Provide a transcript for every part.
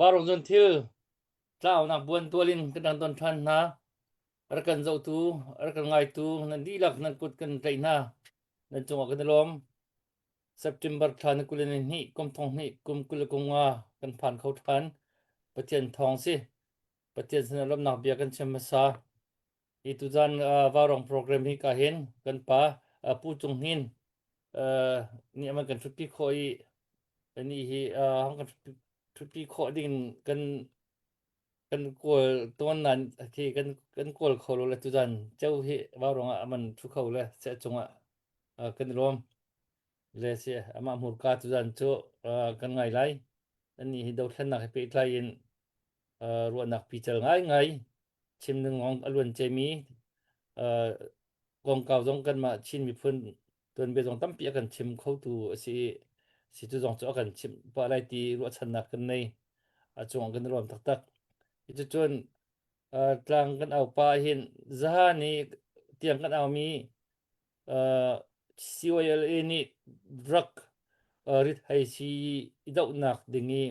Varung zun thil tlaunak buan tual in kan dang ton ṭhan hna. Rak kan zohtu, rak kan ngaitu, nan dihlak nan kut kan tlaih hna. Nan cungah kan i lawm. September thla ni 22 kum thong hnih kum 25 kan phan kho ṭhan. Pathian thawng si. Pathian sinah lawmhnak bia kan chim hmasa. Hi tuzan Vaurawng program hi ka hin kan pa Pu Cung Hnin nih aman kan ṭhutpi khawh i ni hi hong kan ṭhutpi khawh ding kan kan kawl tawn nan khi kan kan kawl kho lo le tuzan ceu hi Vaurawng ah aman ṭhu kho le seh cungah kan i lawm le si amah hmurka tuzan cu kan ngai lai. Annih hi dothlennak he pehtlai in ruahnak pical ngaingai chim ding a luan cemi kongkau zong kanmah Chin miphun tuanbia zong tampi a kan chim khotu a si i si cu zong cu a kan chimh pah lai ti ruahchannak kan nei. A cungah kan i lawm taktak. Cucun tlang kan au pa hin zahan i tiang kan aumi CYLA nih drug rit hei si i dohnak ding i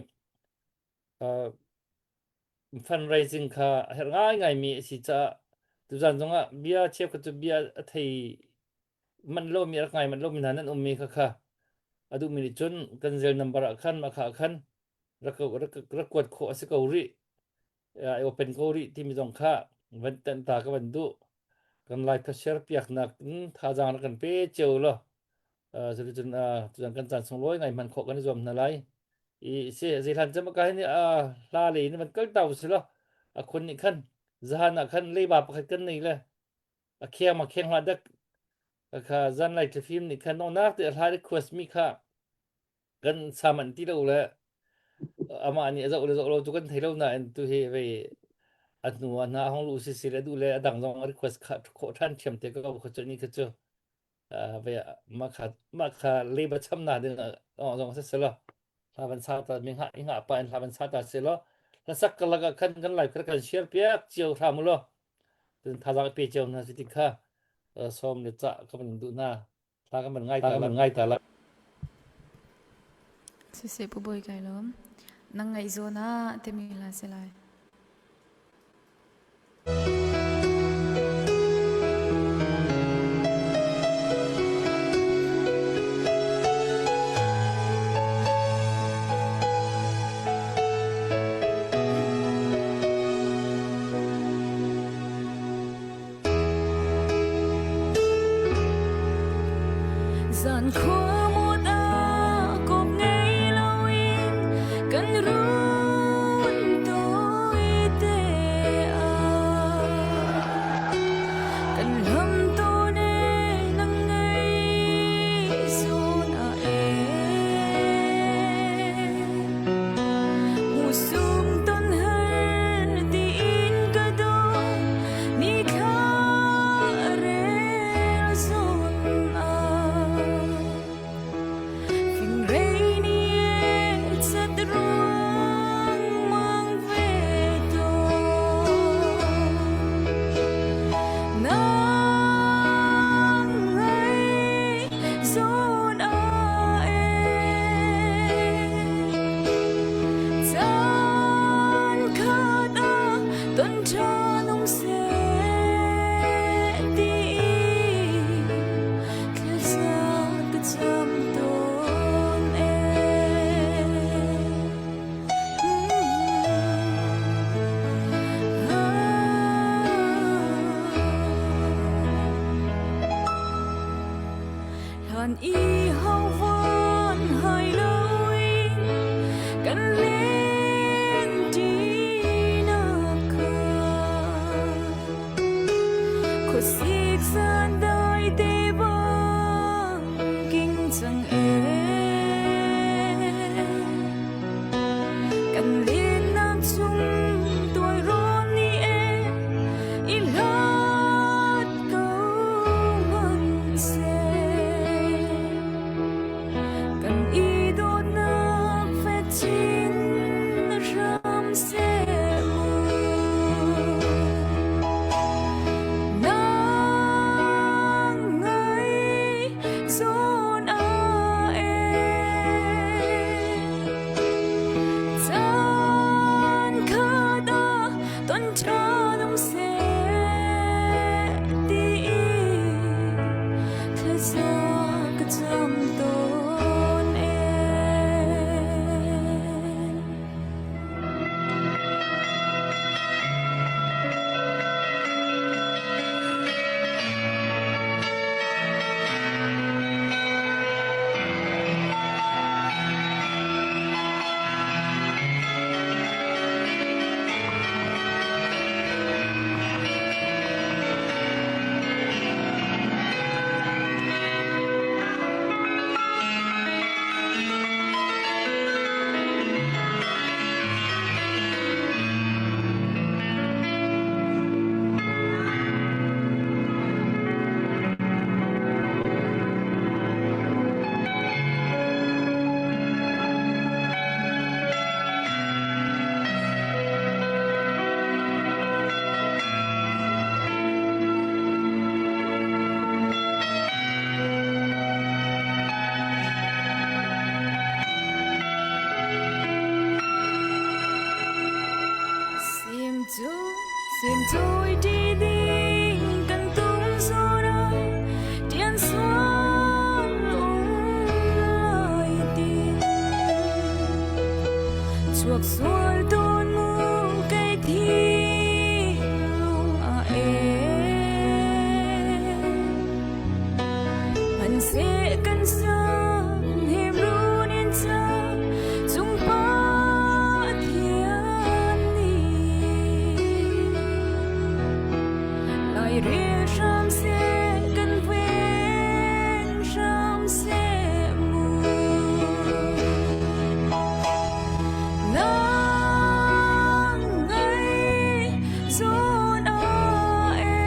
fundraising kha a herh ngaingaimi a si caah tuzan zongah bia cheukhat cu bia a thei manh lomi a rak ngai manh lomi hna nan ummi kha kha a duhmi nih cun kan zel number ah khan mah kha ah khan rak rak rak kuat khawh a si ko rih ai open ko rih timi zong kha van tanh ta ka van duh kan lai kha share piaknak in thazaang rak kan pe cio law cuticun tuzan kan caan sunglawi ngai hman khawh kan i zuam hna lai i si zeihlan cem ka hin hla le in van kal tau si lo a khun nih khan zahan ah khan leiba pakhat kan nei le a kheng ma kheng hla dak kha zan lai tlafim nih khan nongnak te hla request mi kha kan saman ti lo le amah nih a zoh le zoh lo cu kan thei lo nain tu hi vei a hnu ah hna hong lu si si le duh le a dang zong request kha khawh ṭhan thiam te ko kha cu ni kha cu ve mah kha mah kha leiba chamnak ding ah zong si selaw hla van sa ta mi ngah i ngah pa in hla van sa ta selaw hlasak karlak ah khan kan live kha kan share piak cio hram u law tun thazaang pe cio hna si ti kha sawm le ca ka van duh hna hla kan van ngai ta la ngai ta la. Siseh Pu Bawi kai lawm. Nang ngaih zawn ah timi hla si lai. Zan khua mut ah kawp ngei loin kan run toi te ah kan lam tu ne nang ngei zawn ah e Musum ton har tiin ka daw ni thla rel zawn ah Fingrei ni e chat ruang mang ve tawn Nang ngei zawn ah e Caan khat ah ton ṭhan um seh ti thlasa ka cam tawn ee. Hlan i hauvan hai loin kan le. Kan lennak chung tuai rawn ni e i hlat ko hmanhseh. Kan i dawtnak fek chin hram seh mu. Nang ngai zawn ah ee Caan khat ah ton ṭhan um seh ti thlaza ka cam tawn ee. Sim cu sim cui đi ding kan tum zora tian sual um lai tin chuak sual tawn mu kei thi lung a e man se kan sang hem run in cha chung pa thian ni Lai rel hram seh kan ven hram seh mu. Nang ngai zawn ah ee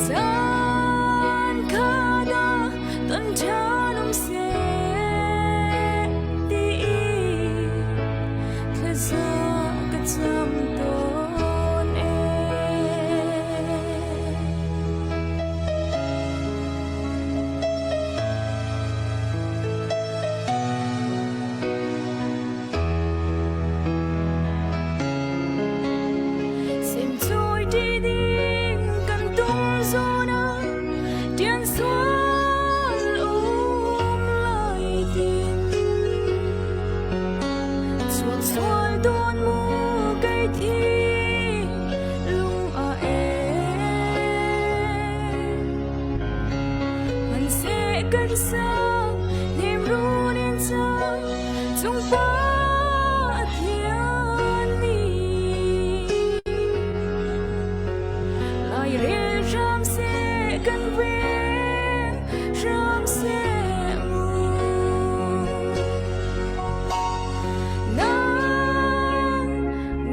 Caan khat ah ton ṭhan um seh ti Thlaza ka cam tawn ee. Xem trôi đi ding kan tung zawn ah tian sual um lai tin. Chuak sual tawn mu kei thi lung a e. Man se kan sang nem run in cang chung pa thian ni. Lai rel hram se kan ven hram se mu. Nang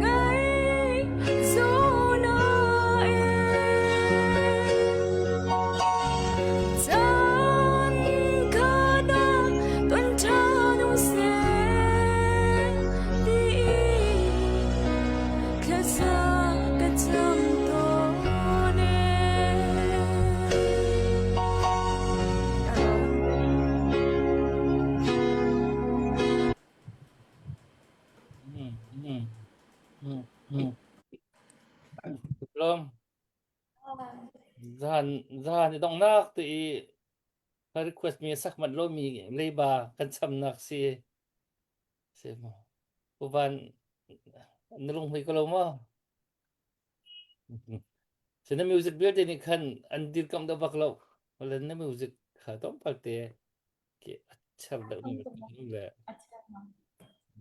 ngai zawn ah ee Caan khat ah ton ṭhan u seh ti thlaza ka cam tawn ee. Lom. Zan zan i donghnak ti i ka request mi sak manh lomi leiba kan chamnak si. Si maw? Uvan na lunghmui ko lo maw? Si na music vialte nih khan an dirkamh deuh bak lo. Wala na music kha tlawmpal te ke a cher deuh mi le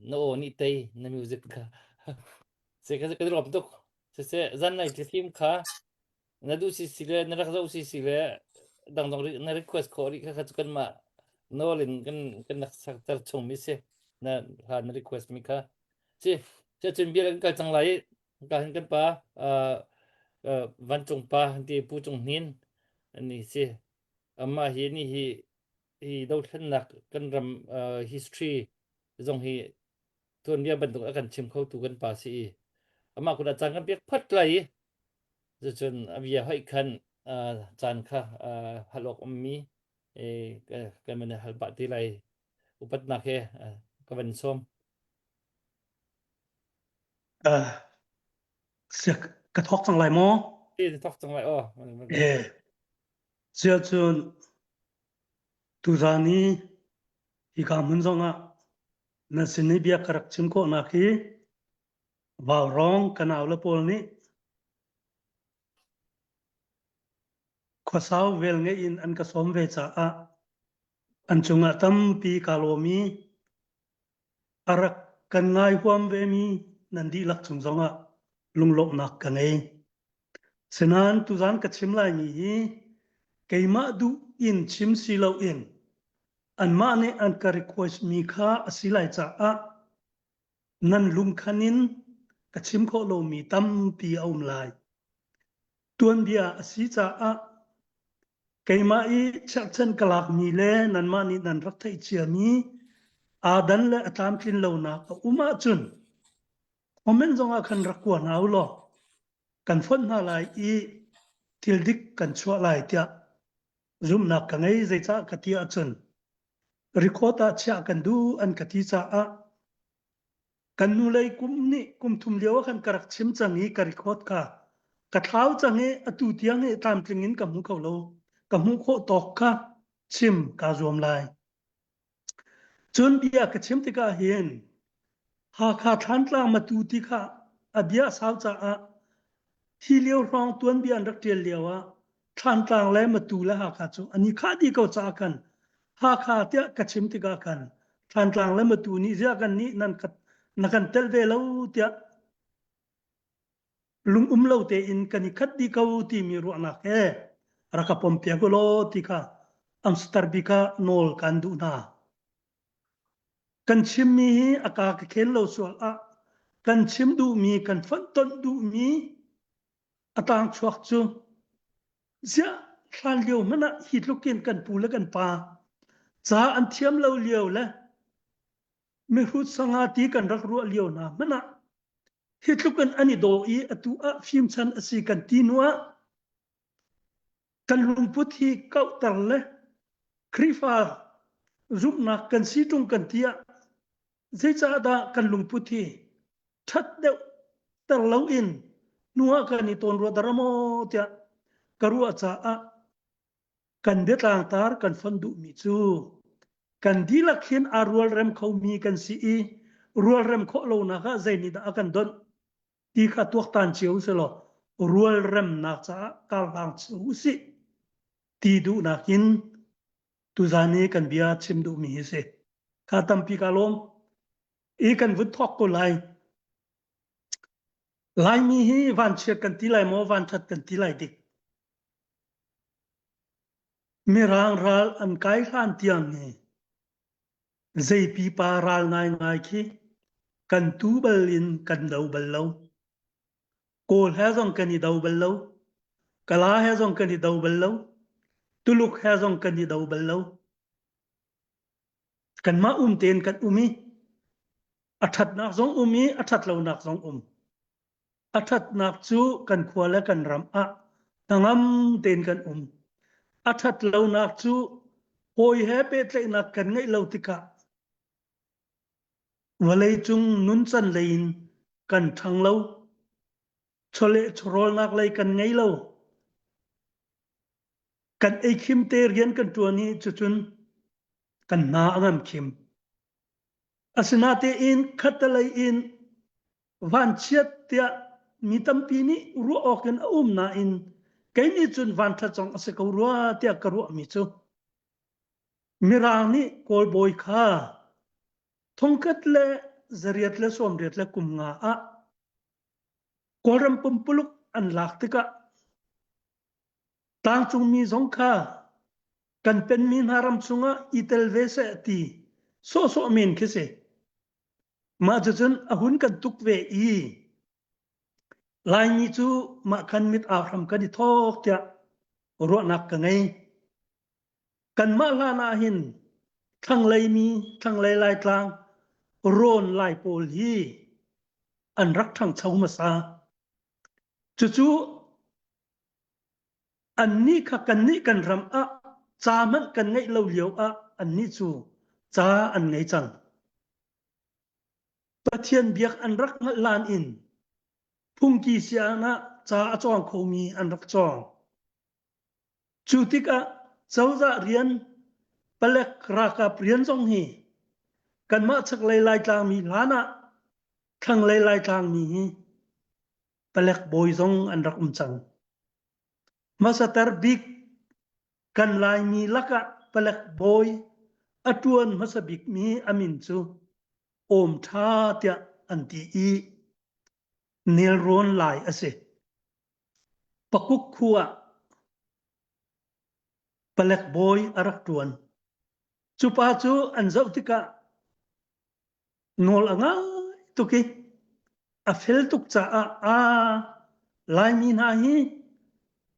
na aw nih tei na music kha. Se ka ka lawm tuk. Siseh zanlei thlifim kha na duh si si le na rak zoh si si le dangdang na request khawh rih kha kha cu kanmah. Nawl in kan kan rak sakter chungmi si. Na hla na request mi kha. Si, si cun bia kan kal cang lai i ka hin kan pa uh, uh, Vancung pa ti Pu Cung Hnin ani si. Amah hi ni hi hi dothlennak kan ram uh, history zong hi tuanbia bantuk a kan chim kho tu kan pa si i amah kut ah caan kan pek phot lai i cucun a bia hoih khan uh, caan kha uh, hal awk ummi eh, kan van hal pah ti lai upatnak he uh, ka van sawm. Uh, ka thok cang lai maw? Eh, thok cang lai aw. Eh, sia cun tuzan i hika hmun zongah na sin i bia ka rak chim khawhnak hi vaurawng ka nau le pawl nih khuasau vel ngeih in an ka sawm ve caah an cungah tampi kaa lawm i a rak kan ngai huam vemi nan dihlak cung zongah lunglawmhnak ka ngei. Sinain tuzan ka chim laimi hi keimah duh in chim si loin anmah nih an ka request mi kha a si lai caah nan lungkhan in ka chim khawh lomi tampi a um lai. Tuanbia a si caah keimah i cherhchan ka lakmi le nanmah nih nan rak theih ciami aa dan le a tlamtlin lonak a um ahcun comment zongah khan rak kua hna u law kan fonh hna lai i thil dik kan chuah lai tiah zumhnak ka ngei zeicah ka ti ahcun record ah chiah kan duh an ka ti caah kan hnulei kum nih kum thum lio ah khan ka rak chim cang i ka record kha ka thlau cang i atu tiang hi tlamtling in ka hmu kho lo ka hmuh khawh tawk kha chim kaa zuam lai Cun bia ka chim tikah hin Hakha Thlantlang Matu ti kha a bia a sau caah hi lio hrawng tuanbia an rak ṭial lio ah Thlantlang le Matu le Hakha cu an i khah dih ko caah khan Hakha tiah ka chim tikah khan Thlantlang le Matu nih ziah kan nih nan na kan telh ve lo tiah lung um lo tein kan i khat dih ko timi ruahnak he rak ka pom piak u law ti kha Amster bik ah nawl kan duh hna. Kan chimmi hi a ka ka khen lo sual ah kan chim duhmi kan fonhtonh duhmi a tang chuak cu ziah hlan lio hmanh ah hi tluk in kan pu le kan pa ca an thiam lo lio le mihrut sanga ti kan rak ruah lio hna hmanh ah Hi tluk in an i daw i atu ah fimchan a si kan ti hnu ah kan lungput hi kauhter le Khrihfa zumhnak kan si ṭung kan ti ah zeicahdah kan lungput hi ṭhat deuh ter loin hnu ah kan i tawn rua dara maw tiah ka ruah caah kan biatlangtar kan fonh duhmi cu kan dihlak hin aa rualrem khomi kan si i rualrem khawh lonak ah zei nih dah a kan donh ti kha tuaktan cio usih law rualremnak caah karhlang cio usih ti duhnak in tuzan i kan bia chim duhmi hi si. Kha tampi ka lawm i kan vun thawk ko lai. Laimi hi vanchiat kan ti lai maw vanṭhat kan ti lai dik. Mirang ral an kai hlan tiang hi zei pipa ral ngaingai khi kan tu bal in kan do bal lo. Kawl he zong kan i do bal lo. Kala he zong kan i do bal lo. Tuluk he zong kan i do bal lo. Kanmah um tein kan um i a ṭhatnak zong um i a ṭhat lonak zong um. A ṭhatnak cu kan khua le kan ram ah hnangam tein kan um. A ṭhat lonak cu hawi he pehtlaihnak kan ngeih lo tikah vawleicung nuncan lei in kan ṭhang lo. Chawleh chawhrawlnak lei kan ngei lo. Kan eikhim te rian kan ṭuan i cucun kan hna a ngam khim. Asinatein khattelei in vanchiat tiah mi tampi nih ruah awk in a um nain kei nih cun vanṭhat zong a si ko rua tiah ka ruahmi cu Mirang nih Kawl bawi kha thongkhat le zariat le sawmriat le kum nga ah Kawlram pumpuluk an lak tikah tlangcungmi zong kha. Kan penmi hna ram chungah i tel ve seh ti sawhsawh men khi si. Mah cucun a hun kan tuk ve i Laimi cu mah khan mit au hram kan i thawk tiah ruahnak ka ngei. Kanmah hlan ah hin thlanglei mi, thlanglei Laitlang, rawn Lai pawl hi an rak ṭhangcho hmasa. Cucu annih kha kannih kan ram ah ca hmanh kan ngeih lo lio ah annih cu ca an ngei cang. Pathian biak an rak hngalh lan in phungki siang ah ca a cawng khomi an rak cawng. Cu tikah cozah rian, palek ralkap rian zong hi kanmah chaklei Laitlang mi hlan ah thlanglei Laitlang mi hi palek bawi zong an rak um cang. Hmasater bik kan Laimi lakah palek bawi a ṭuan hmasa bikmi a min cu Awm Ṭha tiah an ti i nelrawn Lai a si. Pakuk khua ah palek bawi a rak ṭuan. Cu pa cu an zoh tikah nawl a ngai tuk i a fel tuk caah aa Laimi hna hi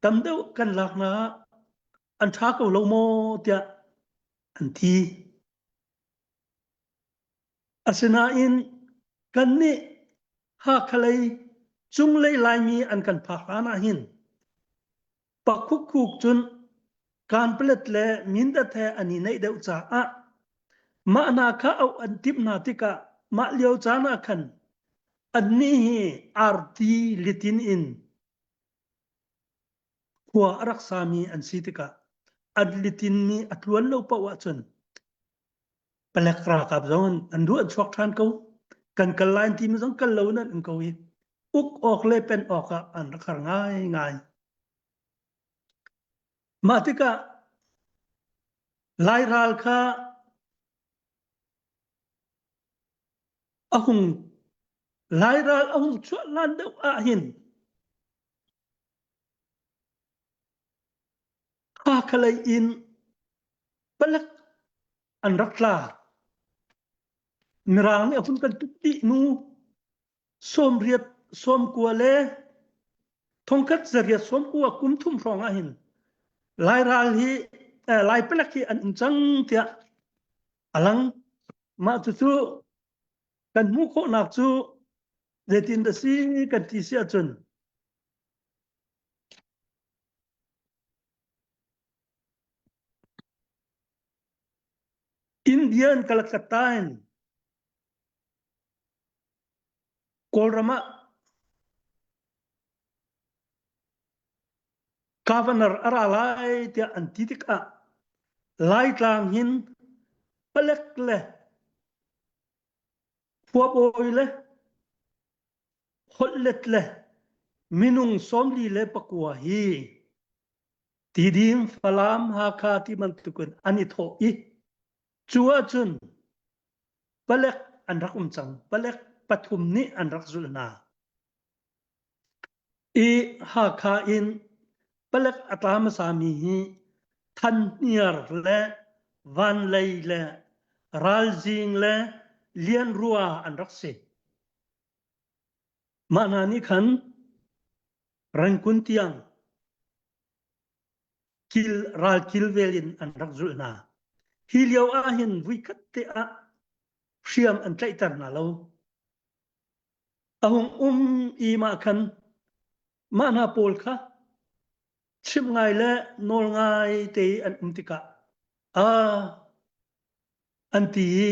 tam deuh kan lak hna ah an ṭha ko lo maw tiah an ti. Asinain kannih Hakha lei cunglei Laimi an kan phak hlan ah hin Pakhukkuk cun Kanpalet le Mindat he an i naih deuh caah mah hna kha auh an timh hna tikah mah lio caan ah khan annih hi arti litin in khua a rak sami an si tikah an litinmi a tluan lo paoh ahcun palek ralkap zong an duh an chuak ṭhan ko. Kan kal lai an timi zong kal lo in an um ko i uk awk le pen awk ah an rak har ngaingai. Mah tikah Lai ral kha a hung Lai ral a hung chuah lan deuh ah hin Hakha lei in palek an rak tla. Mirang nih a hun kan tuk dih nu sawmriat sawmkua le thongkhat zariat sawmkua kum thum hrawng ah hin Lai ral hi Lai palek hi an um cang tiah a lang. Mah cucu kan hmuh khawhnak cu zeitin dah si kan ti si ahcun Indian Calcutta in Kawlram ah governor a ra lai tiah an ti tikah Laitlang hin palek le khuabawi le holhlet le minung 44 hi Tidim, Falam, Hakha ti bantuk in an i thawh i cu ahcun palek an rak um cang. Palek pathum nih an rak zulh hna. I Hakha in palek a tla hmasami hi Thanhniar le Vanlei le Ralzing le Lianrua an rak si. Mah hna nih khan Rangoon tiang kil ral kilvel in an rak zulh hna. Hi lio ah hin vuikhat te ah hriam an tlaihter hna lo. A hung um i mah khan mah hna pawl kha chimh ngai le nawl ngai te an um tikah a an ti i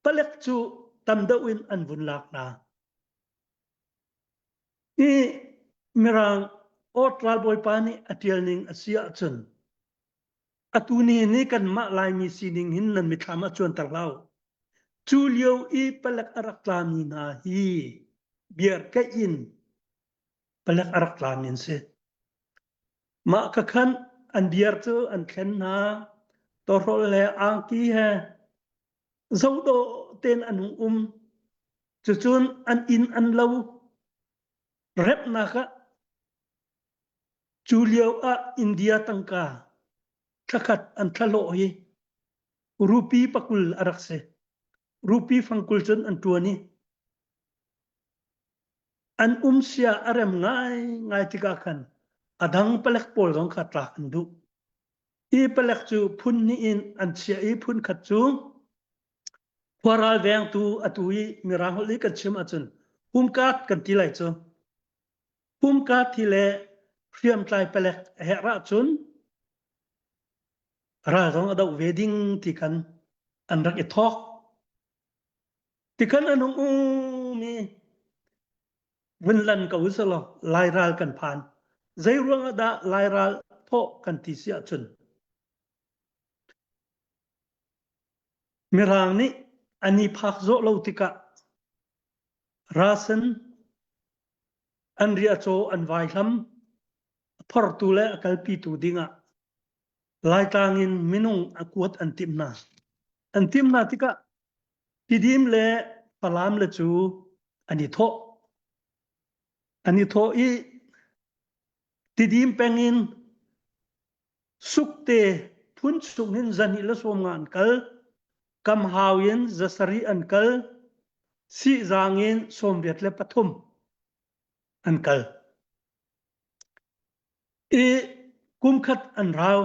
palek cu tam deuh in an vun lak hna. Hi Mirang awt ralbawipa nih a ṭial ning a si ahcun atu ni ni kanmah Laimi sining hin nan mithlam ah cuanter hlah u. Cu lio i palek a rak tlami hna hi biarkeih in palek a rak tlami an si. Mah ka khan an biar cu an thlen hna, tawhrolh le angki he zohdawh tein an hung um. Cucun an inn an lo. Remhnak ah cu lio ah India tangka Thlakhat an thlahlawh hi rupi pakul a rak si. Rupi fangkul cun an ṭuan i an um sia a rem ngaingai tikah khan a dang palek pawl zong kha tlak an duh. Hi palek cu phun hnih in an chiah i phun khat cu khuaral vengtu atu i Mirang holh i kan chim ahcun humkat kan ti lai cu. Humkat hi le hriamtlai palek a herh ahcun ral zong a doh ve ding ti khan an rak i thawk. Tikhan an hung um i vun lan ko usalaw Lairal kan phan. Zei ruang ah dah Lairal thawh kan ti si ahcun Mirang nih an i phak zawh lo tikah Rasen an riahcaw an vaihlam a phortu le a kalpitu dingah Laitlang in minung a kuat an timh hna. An timh hna tikah Tidim le Falam le cu an i thawh. An i thawh i Tidim peng in Sukte phun chung hin zahnih le 50 an kal. Kamhau in zasarih an kal. Sihzang in 83 an kal. I kumkhat an rau.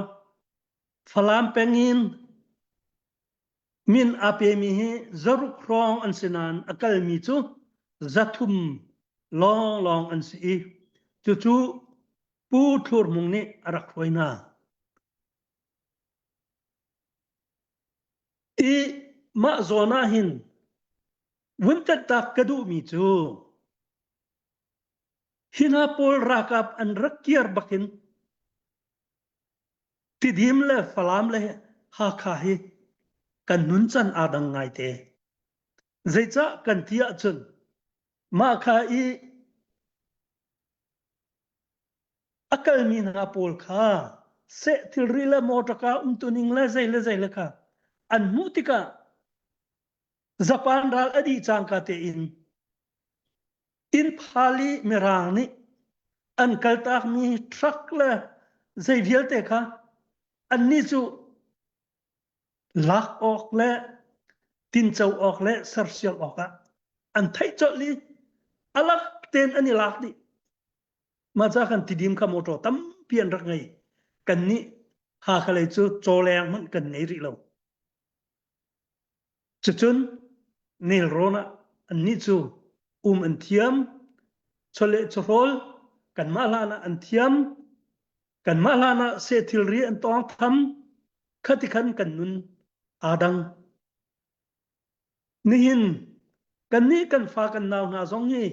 Falam peng in min aa pemi hi zaruk hrawng an si nain a kalmi cu 300 lawnglawng an si i cucu Pu Thlur Hmung nih a rak hruai hna. I mah zawn ah hin vun tattak ka duhmi cu hi hna pawl ralkap an rak kiar bakin Tidim le Falam le Hakha hi kan nuncan aa dang ngaite. Zeicah kan ti ahcun mah kha i a kalmi hna pawl kha seh thilri le mawṭaka umtuning le zei le zei le kha an hmuh tikah Japan ral a dih cangka tein Innphal i Mirang nih an kaltakmi truck le zei vialte kha annih cu lak awk le tinco awk le sersiam awkah an theih colh i a lak tein an i lak dih. Mah ca kan Tidim kha motor tampi an rak ngei. Kannih Hakha lei cu cawleng hmanh kan ngei rih lo. Cucun nelrawn ah annih cu um an thiam, chawleh chawhrawl kanmah hlan ah an thiam, kanmah hlan ah seh thilri an tawng tham, khati khan kan nun aa dang. Nihin kannih kan fa kan nau hna zong hi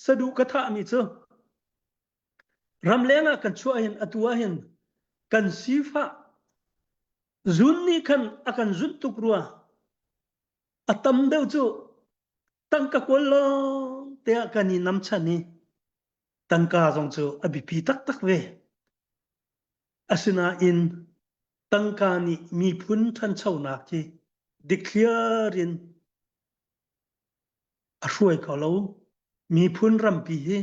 saduh ka thahmi cu ramleng ah kan chuah hin atu ah hin kan sifah Zun nih khan a kan zunh tuk rua. A tam deuh cu tangka kawl lawng te ah kan i namchan i tangka zong cu a biapi taktak ve. Asinain tangka nih miphun ṭhanchonak hi dikthliar in a hruai kho lo. Miphun rampi hi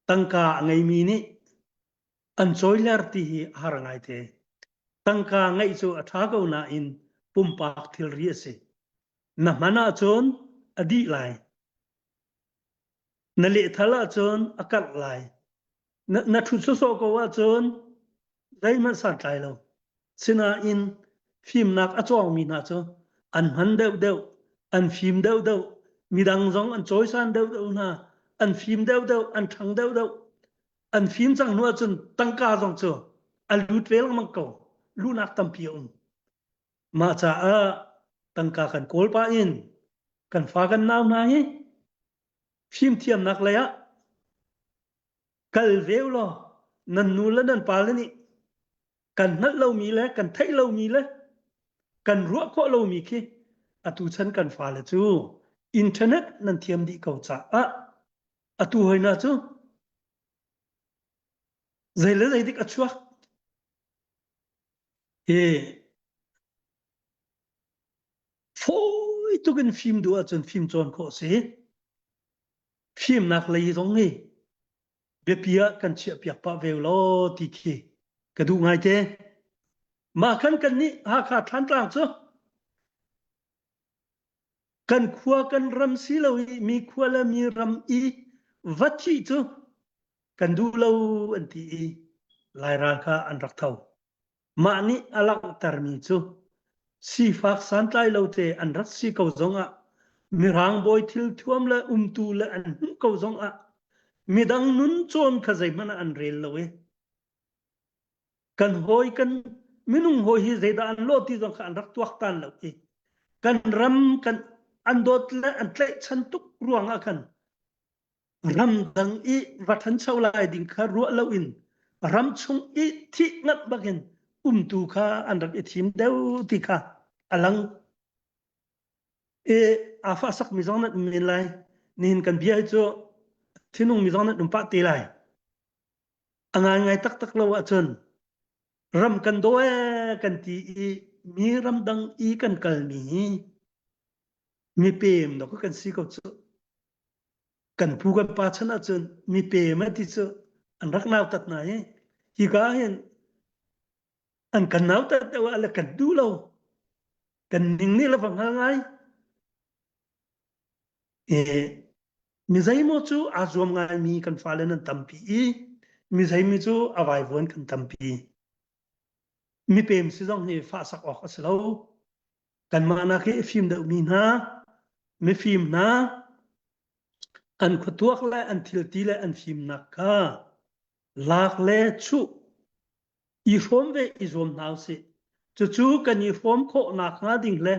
tangka a ngeimi nih An cawiler ti hi a har ngaite. Tangka ngeih cu a ṭha ko nain pumpak thilri a si. Na hman ahcun a dih lai. Na lehthal ahcun a karh lai. Na, na ṭhut sawsawh ko ahcun zeihmanh santlai lo. Sinain fimnak a cawngmi hna cu an hman deuhdeuh, an fim deuhdeuh, midang zong an cawisan deuhdeuh hna, an fim deuhdeuh, an ṭhang deuhdeuh. An fim cang hnu ahcun tangka zong cu a lut ve lengmang ko. Luhnak tampi a um. Mah caah tangka kan kawl pah in kan fa kan nau hna hi fimthiamnak lei ah kal ve u law nan nu le nan pa le nih kan hngalh lomi le kan theih lomi le kan ruah khawh lomi khi atu chan kan fale cu internet nan thiam dih ko caah atu hoina cu zei le zei dik a chuak i fawi tuk in fim duh ahcun fim cawn khawh si fimnak lei zong hi biapi ah kan chiah piak pah ve law ti khi ka duh ngaite. Mah khan kannih Hakha Thlantlang cu kan khua kan ram si lo i mi khua le mi ram i va thih cu kan duh lo an ti i Lairal kha an rak tho. Mah nih a langhtermi cu sifak santlai lo te an rak si ko zongah Mirang bawi thil thuam le umtu le an hmuh ko zongah midang nun cawn kha zeihmanh ah an rel lo i kan hawi kan minung hawi hi zeidah an lawh ti zong kha an rak tuaktan lo i kan ram kan an dawt le an tlaihchan tuk ruangah khan ramdang i va ṭhancho lai ding kha ruah loin ram chung i thih ngat bakin umtu kha an rak i thim deuh ti kha a lang. E aa fahsak mi zong nan um men lai. Nihin kan bia hi cu thinung mi zong nan um pah te lai. A ngaingai taktak lo ahcun ram kan daw ee kan ti i mi ramdang i kan kalmi hi mipem dawk kan si ko cu. Kan pu kan pa chan ahcun mipem a ti cu an rak nautat hna hi hika hin an kan nautat deuh ah le kan duh lo. Kan ning nih le va hngal ngai. E, mi zeimaw cu aa zuam ngaimi kan fale nan tampi i mi zeimi cu a vaivuan kan tampi. Mipem si zong hi fahsak awk a si lo. Kanmah nak hi a fim deuhmi hna, mifim hna, an khuatuak le an thilti le an fimnak kha lak le chuh i hrawm ve i zuam hna usih. Cucu kan i hrawm khawh nakhnga ding le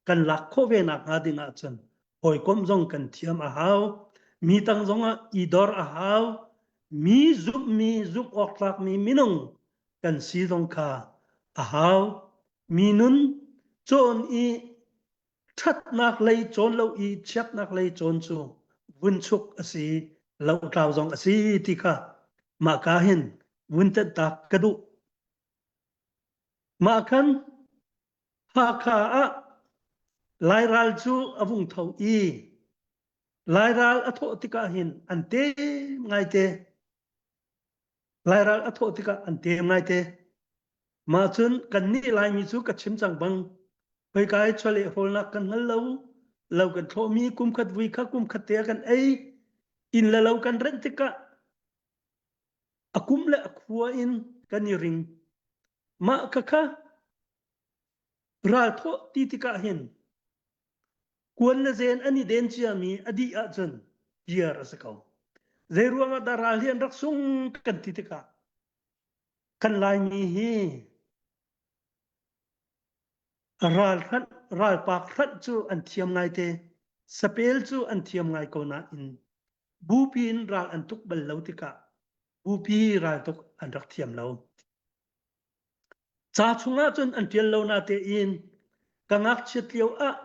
kan lak khawh ve nakhnga ding ahcun hawikom zong kan thiam a hau. Mi tang zongah i dor a hau. Mi zumhmi, zumh awk tlakmi minung kan si zong kha a hau. Mi nun cawn i ṭhatnak lei cawn lo i chiatnak lei cawn cu vunchuk a si, lohtlau zong a si ti kha mahka hin vun tenhtak ka duh. Mah khan Hakha ah Lairal cu a vung tho i Lairal a thawh tikah hin an tem ngaite. Lairal a thawh tikah an tem ngaite. Mah cun kannih Laimi cu ka chim cang bang khoika i chawleh hrawlnak kan hngal lo, lo kan thlawhmi kumkhat vui kha kumkhat te ah kan ei, inn le lo kan renh tikah a kum le a khua in kan i ring. Mah khakha ral thawh ti tikah hin kuan le zen an i den ciami a dih ahcun kir a si ko. Zei ruangah dah ral hi an rak sung kan ti tikah kan Laimi hi ral hranh ralpak hranh cu an thiam ngaite sapel cu an thiam ngai ko nain bupi in ral an tuk bal lo tikah bupi raltuk an rak thiam lo. Ca chungah cun an ṭial lo natein ka ngakchiat lio ah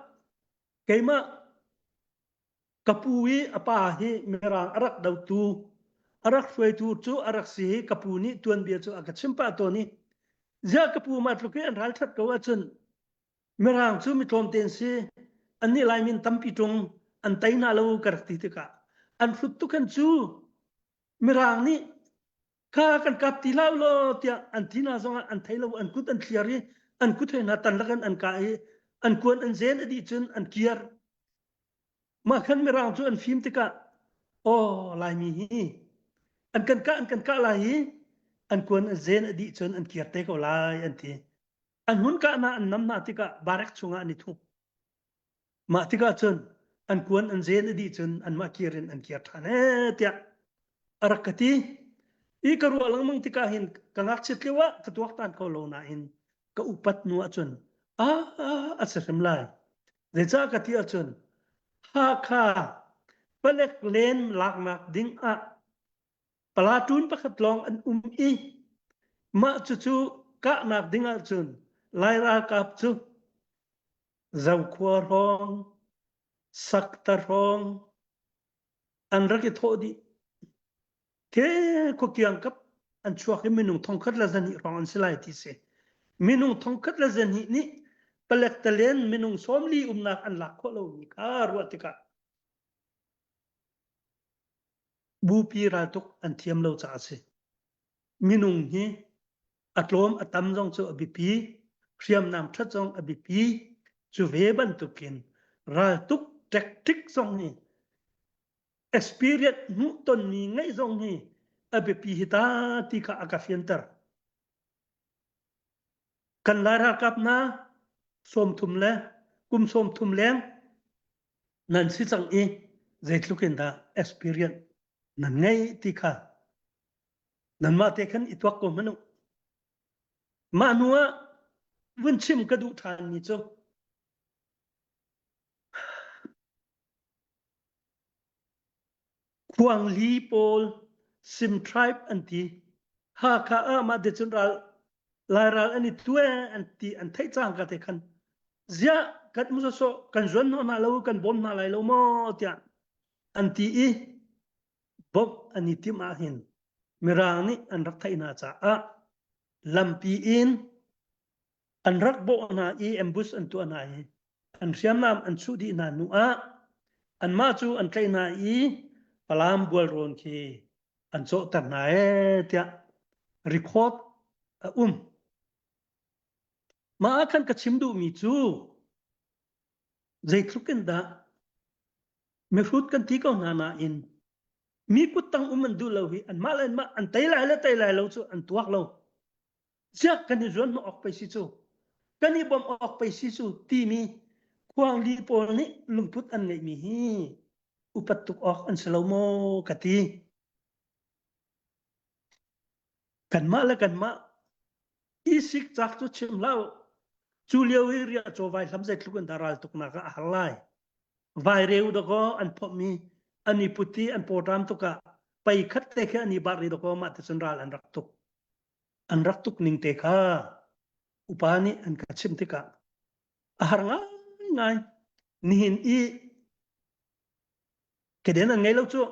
keimah Ka pu i a pa hi Mirang a rak dotu, a rak hruaitu cu a rak si i ka pu nih tuanbia cu a ka chim pah tawn i ziah ka pu mah tluk i an ralṭhat ko ahcun Mirang cu mi tlawmte an si, annih Laimi an tampi ṭung, an tei hna lo ka rak ti tikah an hrut tuk hin cu Mirang nih kha kan kap ti hlah law tiah an ti hna zongah an thei lo an kut an thliar i an kut he hna tan lakin an kah i an kuan an zen a dih cun an kiar Mah khan Mirang cu an fim tikah aw Laimi hi an kan kah an kan kah lai i an kuan an zen a dih cun an kir te ko lai an ti. An hun kah hna an nam hna tikah barek chungah an i thup. Mah tikah cun an kuan an zen a dih cun anmah kir in an kir ṭhan ee tiah a rak ka ti. I ka ruah lengmang tikah hin ka ngakchiat lio ah ka tuaktan kho lo nain ka upat hnu ahcun a a si hrim lai. Zeicah ka ti ahcun Hakha palek len laknak ding ah platoon pakhat lawng an um i mah cucu kahnak ding ahcun Lai ralkap cu Zokhua hrawng, Sakta hrawng an rak i thawh dih. Ke khuakiang kap an chuak i minung thongkhat le zahnih hrawng an si lai ti si. Minung thongkhat le zahnih nih palek talen minung 40 umnak an lak khawh lomi kha ruah tikah bupi raltuk an thiam lo caah a si. Minung hi A tlawm a tam zong cu a biapi, hriamnam ṭhat zong a biapi. Cu ve bantukin raltuk tactic zong hi experience hmuhtonmi ngeih zong hi a biapi hi ta ti kha a ka fianter. Kan Lai ralkap hna 30 le kum 30 leng nan si cang i zeitluk in dah experience nan ngei ti kha nanmah te khan i tuak ko hmanh u. Mah hnu ah vun chim ka duh ṭhanmi cu Khuangli pawl Sim tribe an ti. Hakha ah mah te cun ral Lairal an i tue an ti an theih cang ka te khan ziah kan mu sawsawh kan zuan hnawh hna lo kan bawm hna lai lo maw tiah an ti i bawmh an i timh ah hin Mirang nih an rak theih hna caah lampi in an rak bawh hna i ambush an tuah hna i an hriamnam an chuh dih hna hnu ah anmah cu an tlaih hna i Falam bualrawn khi an cawhter hna ee tiah record a um. Mah ah khan ka chim duhmi cu zeitluk in dah mihrut kan ti ko hna nain mi kuttang um an duh lo hi anmah le anmah an tei lai le tei lai lo cu an tuak lo. Ziah kan i zuan awk pei si cu kan i bawmh awk pei si cu timi khuangli pawl nih lungput an ngeihmi hi upat tuk awk an si lo maw ka ti. Kanmah le kanmah i sikcak cu chim hlah u. Cu lio i riah caw vai hlam zeitluk in dah ral tuknak ah a har lai. Vaireu dakaw an phawmhmi an i put i an pawṭam tukah pei khat te khi an i barh i dakaw mah ticun ral an rak tuk. An rak tuk ning te kha upa nih an ka chimh tikah a har ngaingai. Nihin i keden an ngei lo cu.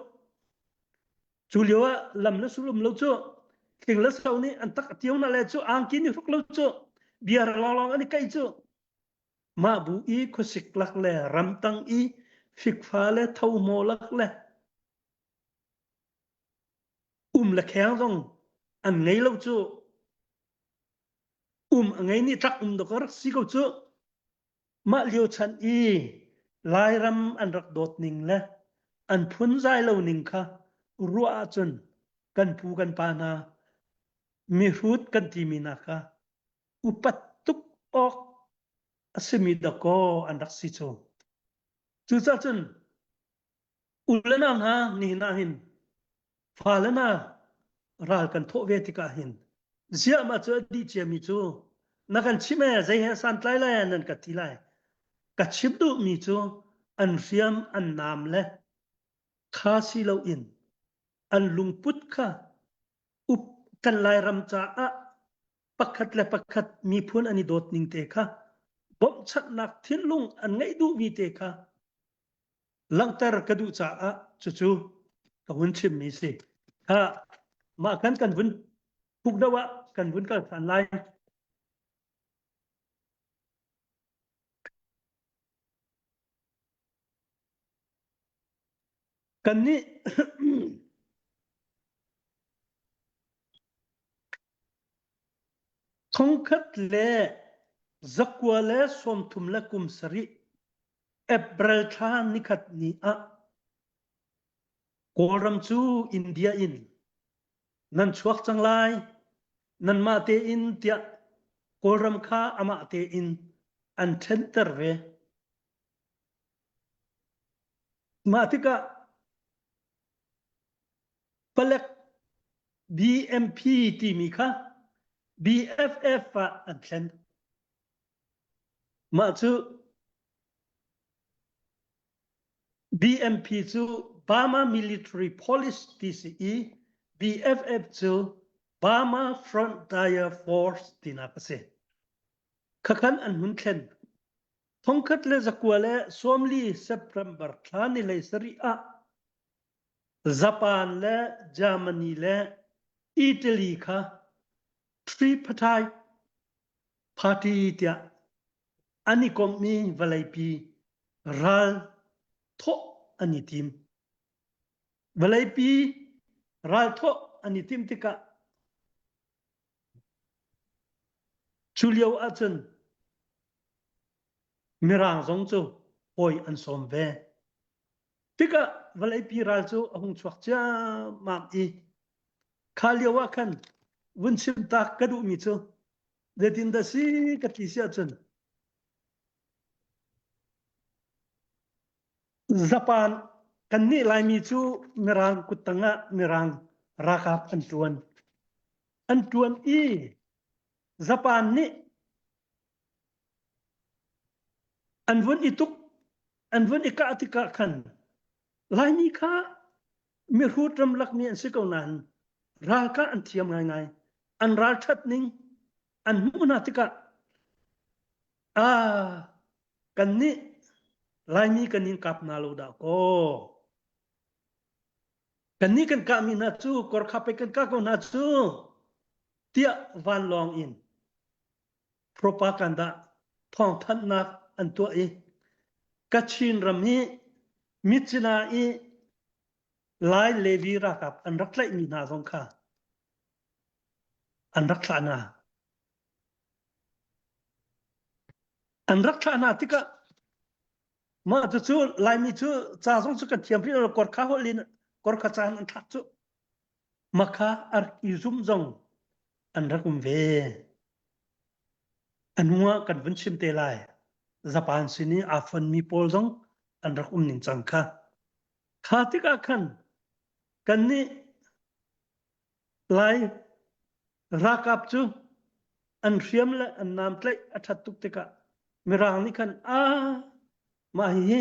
Cu lio ah lam le sul um lo cu. Tling le so nih an tak a tio na le cu angki nih hruk lo cu. Bia lawnglawng an i kaih cu. Mah bu i khuasik lak le ramtang i fikfa le thohmaw lak le um le kheng zong an ngei lo cu. Um a ngei nih tlak um dawk a rak si ko cu. Mah lio chan i Lairam an rak dawt ning le an phunzai lo ning kha ruah ahcun kan pu kan pa hna mihrut kan timi hna kha upat tuk awk a simi dakaw an rak si cu. Cucaah cun u le nau hna nihin ah hin fale hna ral kan thawh ve tikah hin ziah mah cu a dih ciami cu na kan chim ee zei he santlai lai nan ka ti lai ka chim duhmi cu an hriam an naam le kha si loin an lungput kha up kan Lairam caah pakhat le pakhat miphun an i dawt ning te kha bawmhchanhnak thinlung an ngeih duhmi te kha langhter ka duh caah cucu ka hun chimmi si. Kha mah kan kan vun puk deuh ah kan vun kal than lai. Kannih thongkhat le zakua le 30 le kum sarih April thla nikhat ni ah Kawlram cu India in nan chuak cang lai nanmah tein tiah Kawlram kha amah tein an ṭhenter ve. Mah tikah palek BMP timi kha BFF ah an thlen. Mah cu BMP cu Burma Military Police ti si i BFF cu Burma Frontier Force tinak a si. Khakhan an hun thlen. 1940 September thla ni hlei sarih ah Japan le Germany le Italy kha Tripartite Party tiah an i komhmi vawleipi ral thawh an i tim. Vawleipi ral thawh an i tim tikah. Cu lio ahcun Mirang zong cu hawi an sawm ve. Tikah vawleipi ral cu a hung chuak ciammam i kha lio ah khan vun chim tak ka duhmi cu zeitindah si ka ti si ahcun Japan kannih Laimi cu Mirang kuttang ah Mirang ralkap an ṭuan. An ṭuan i Japan nih an vun i tuk an vun i kah tikah khan Laimi kha mihrut ramlak mi an si ko nain ralkah an thiam ngaingai. An ralṭhat ning an hmuh hna tikah ah kannih Laimi kan in kap hna lo dah kaw. Kannih kan kahmi hna cu korkha pei kan kah ko hna cu tiah vanlawng in propaganda thawngthanhnak an tuah i Kachin ram hi Myitkyina i Lai Levi ralkap an rak tlaihmi hna zong kha an rak thlah hna. An rak thlah hna tikah mah cucu Laimi cu ca zong cu kan thiam rih lo Korkha holh in Korkha ca in an thlak cu makha a rak i zum zong an rak um ve. A hnu ah kan vun chim te lai. Japan sin i aa fonmi pawl zong an rak um ning cang kha. Kha tikah khan kannih Lai ralkap cu an hriam le an nam tlaih a ṭhat tuk tikah Mirang nih khan aa mah hihi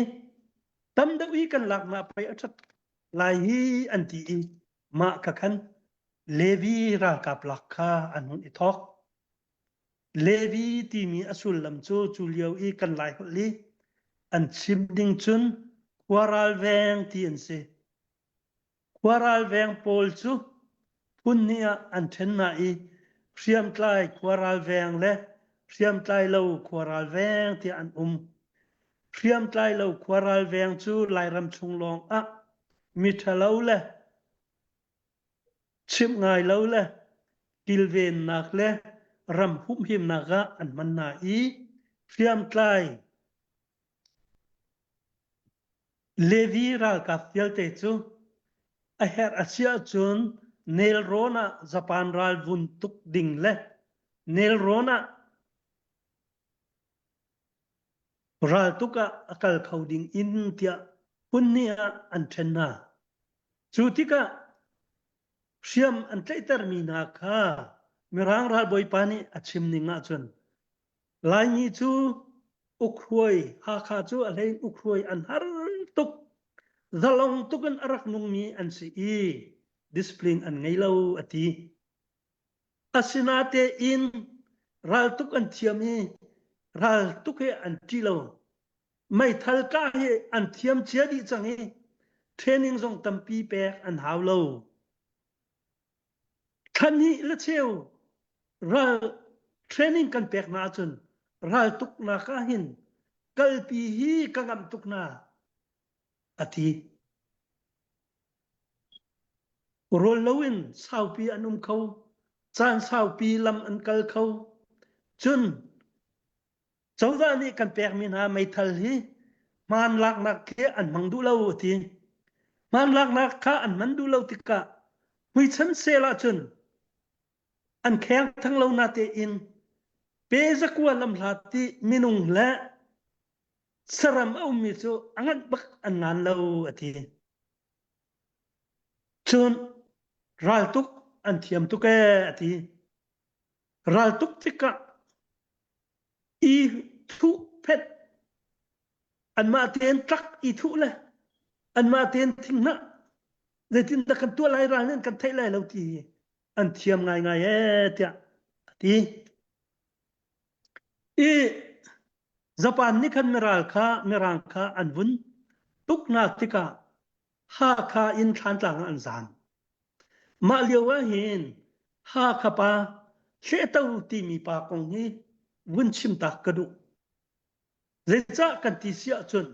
tam deuh i kan lak na pei a ṭhat lai hi an ti i mah kha khan Levi ralkap lak kha an hun i thawk. Levi timi a sullam cu cu lio i kan Lai holh i an chim ding cun khua ralveng ti an si. Khua ralveng pawl cu phun hnih ah an ṭhen hna i hriamtlai khua ralveng le hriamtlai lo khua ralveng tiah an um. Hriamtlai lo khua ralveng cu Lairam chung lawng ah miṭhalo le chimh ngai lo le kilvennak le ram humhimnak ah an hman hna i hriamtlai Levi ralkap vialte cu a herh a si ahcun nelrawn ah Japan ral vun tuk ding le nelrawn ah raltuk ah a kal kho ding in tiah phun hnih ah an ṭhen hna. Cu tikah hriam an tlaihtermi hna kha Mirang ralbawipa nih a chim ning ahcun Laimi cu ukhruai Hakha cu a hlei in ukhruai an har tuk. Zalong tuk in a rak nungmi an si i discipline an ngei lo a ti. Asinatein raltuk an thiam i raltuk hi an ṭih lo. Meithal kah hi an thiam cia dih cang i training zong tampi pek an hau lo. Thla hnih le cheu ral training kan pek hna ahcun raltuknak ah hin kalpi hi ka ngamh tuk hna a ti. Rawl loin saupi an um kho, caan saupi lam an kal kho. Cun cozah nih kan pekmi hna meithal hi hmanlaknak khi an hmang duh lo a ti. Hmanlaknak kha an hman duh lo tikah hmuichan sel ahcun an kheng thang lo na tein pe zakua lamhlat ti minung le saram a ummi cu a nganh bak an ngan lo a ti. Cun raltuk an thiam tuk ee a ti. Raltuk tikah i thuh phet anmah tein tlak i thuh le anmah tein thinghnah zeitindah kan tuah lai ral nih an kan theih lai lo ti hi an thiam ngaingai ee tiah a ti. I Japan nih khan miral kha mirang kha an vun tuk hna tikah Hakha in Thlantlang ah an zaam. Mah lio ah hin Hakha pa Hleto timi pa kong hi vun chim tak ka duh. Zeicah kan ti si ahcun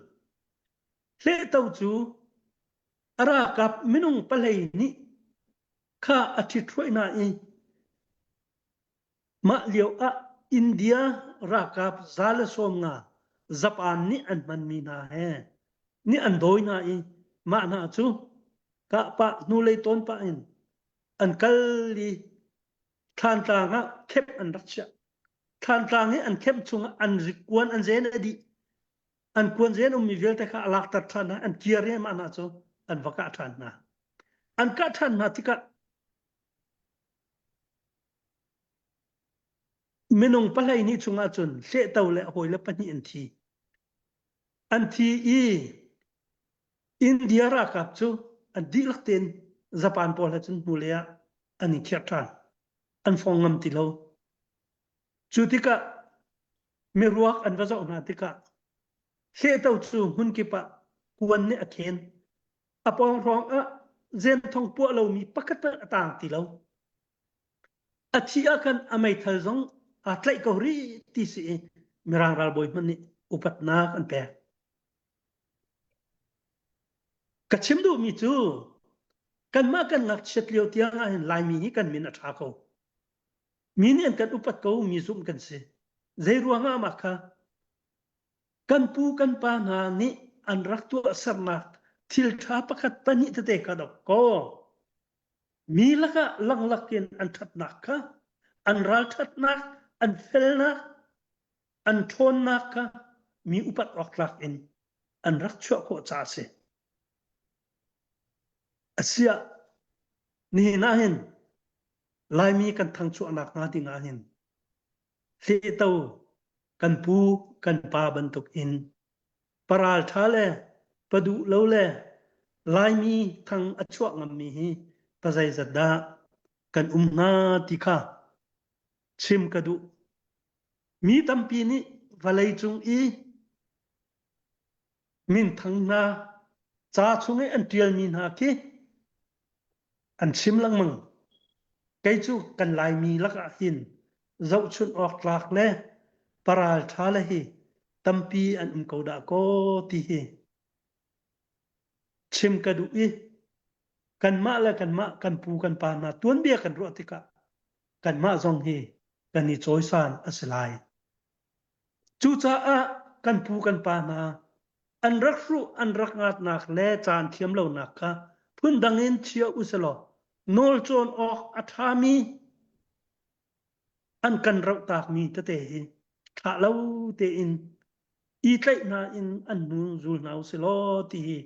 Hleto cu a ralkap minung palei nih kha a ṭhithruai hna i Mah lio ah India ralkap 150 Japan nih an hmanmi hna he nih an dawi hna i mah hna cu kah pah hnulei tawn pah in an kal i Thlantlang ah khep an rak chiah. Thlantlang i an khep chungah an rikuan an zen a dih. An kuan zen ummi vialte kha a lakter ṭhan hna, an kir i mah hna cu an va kah ṭhan hna. An kah ṭhan hna tikah minung pahlei nih chungah cun hlehto le a hawile pahnih an thi. An thi i India ralkap cu an dihlak tein Japan pawl he cun hnulei ah an i khiah ṭhan. An fong ngam ti lo. Cu tikah miruak an va zoh hna tikah hlehto cu hmunkip ah kuan nih a khen. A pawng hrawng ah zenthong puah lomi pakhat hmanh a taang ti lo. A thih ah khan a meithal zong aa tlaih ko rih ti si i Mirang ralbawi hmanh nih upatnak an pek. Ka chim duhmi cu kanmah kan ngakchiat lio tiang ah hin Laimi hi kan min a ṭha ko. Mi nih an kan upat ko, mi zumh kan si. Zei ruangah mah kha kan pu kan pa hna nih an rak tuahsernak thil ṭha pakhat pahnih tete kha dok kaw mi lakah langlak in an ṭhatnak kha an ralṭhatnak an felnak an ṭhawnnak kha mi upat awk tlak in an rak chuah khawh caah a si. Asiah nihin ah hin Laimi kan thangchuahnak hnga ding ah hin hleto kan pu kan pa bantuk in paral ṭha le paduh lo le Laimi thang a chuah ngammi hi pazeizat dah kan um hnga ti kha chim ka duh. Mi tampi nih vawleicung i minthang hna ca chung i an ṭialmi hna khi an chim lengmang. Kei cu kan Laimi lakah hin zohchunh awk tlak le paralṭha le hi tampi an um ko dah kaw ti hi chim ka duh i kanmah le kanmah kan pu kan pa hna tuanbia kan ruah tikah kanmah zong hi kan i cawisan a si lai. Cucaah kan pu kan pa hna an rak hruh an rak ngatnak le caan thiam lonak kha phundang in chia usilaw nawl cawn awk a ṭhami an kan rohtakmi tete hi thlah lo tein i tlaih hna in an hnu zul hna usilaw ti hi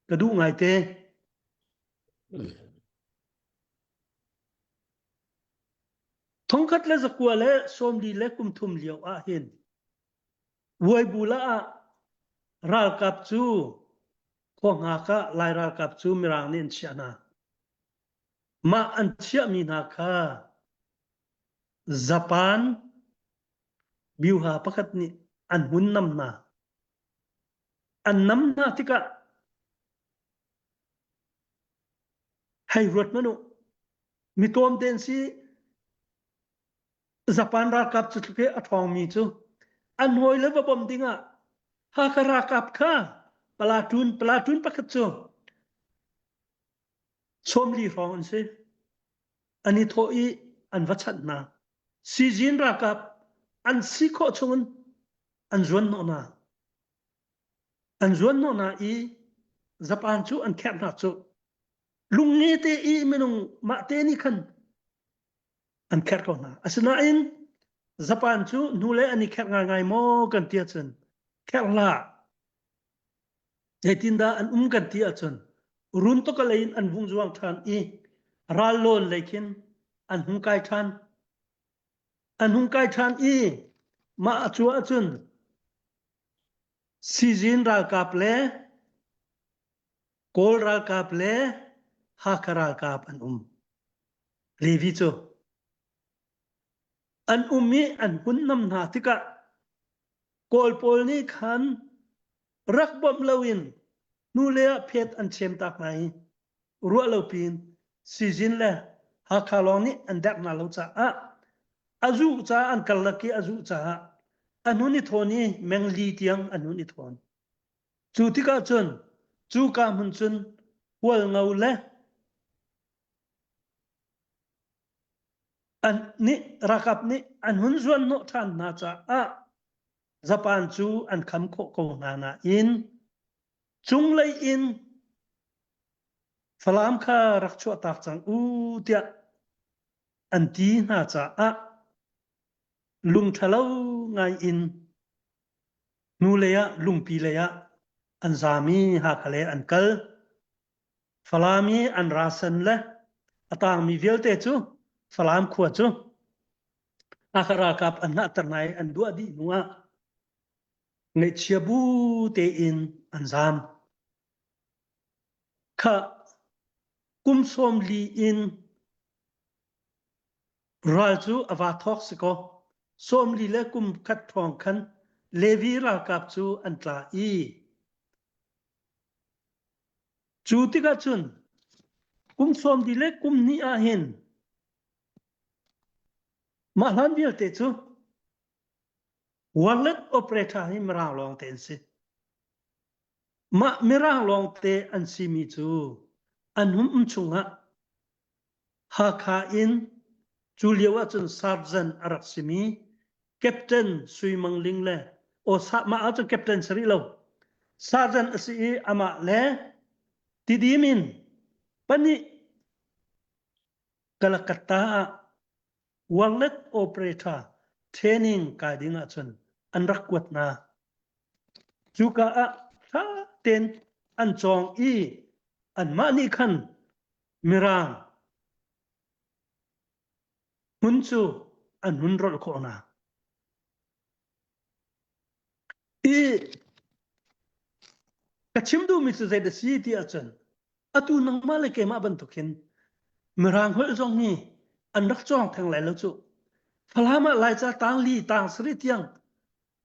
ka duh ngaite. Thongkhat le zakua le sawmli le kumthum lio ah hin Vuaibula ah ralkap cu khuahngak ah Lai ralkap cu Mirang nih an chiah hna. Mah an chiahmi hna kha Japan biuha pakhat nih an hun nam hna. An nam hna tikah hei ruat hmanh u mi tlawmte an si Japan ralkap cu tluk i a ṭhawngmi cu an hawile va bawmh dingah Hakha ralkap kha platoon platoon pakhat cu sawmli hrawng an si an i thawh i an va chanh hna Sizin ralkap an si khawh chungin an zuan hnawh hna an zuan hnawh hna i Japan cu an kherh hna cu lungnge te i minung mah te nih khan an kherh ko hna. Asinain Japan cu hnulei an i kherh ngaingai maw kan ti ahcun kherh hlah. Zeitindah an um kan ti ahcun run tuk lei in an vung zuang ṭhan i ral lawn lei khin an hung kai ṭhan. An hung kai ṭhan i mah a cu ahcun Sizin ralkap le Kawl ralkap le Hakha ralkap an um. Levi cu an um i an hun nam hna tikah Kawl pawl nih khan rak bawmh loin hnulei ah phet an chem tak hna i ruah lo piin Sizin le Hakha lawng nih an derh hna lo caah a zuh caah an karlak i a zuh caah an hun i thawn i mengli tiang an hun i thawn. Cu tikah cun cuka hmun cun Hualngo le. An nih ralkap nih an hun zuan hnawh ṭhan hna caah Japan cu an kham khawh ko hna nain cunglei in Falam kha rak chuahtak cang u tiah an ti hna caah lung ṭhalo ngai in hnulei ah lungpi lei ah an zaam i Hakha lei an kal. Falam i an rasen le a tangmi vialte cu Falam khua cu Hakha ralkap an hnahter hna i an duah dih hnuah ngaihchia bu tein an zaam. Kha kum 40 in ral cu a va thawk si kaw 40 le kum khat ṭhawng khan Levi ralkap cu an tla i Cu tikah cun kum 40 le kum hnih ah hin mah hlan vialte cu wireless operator hi mirang lawng te an si. Mah mirang lawng te an simi cu an hum um chungah Hakha in cu lio ahcun sergeant a rak simi Captain Sui Mang Ling le aw mah ahcun captain si rih lo sergeant a si i amah le Tidim in pahnih Calcutta ah wireless operator training kai ding ahcun an rak kuat hna. Cuka ah ṭha tein an cawng i anmah nih khan Mirang hmun cu an hun rolh khawh hna. I ka chim duhmi cu zei dah si ti ahcun atu nangmah le keimah bantuk hin Mirang holh zong hi an rak cawng theng lai lo cu. Falam ah Laica tang li tang sarih tiang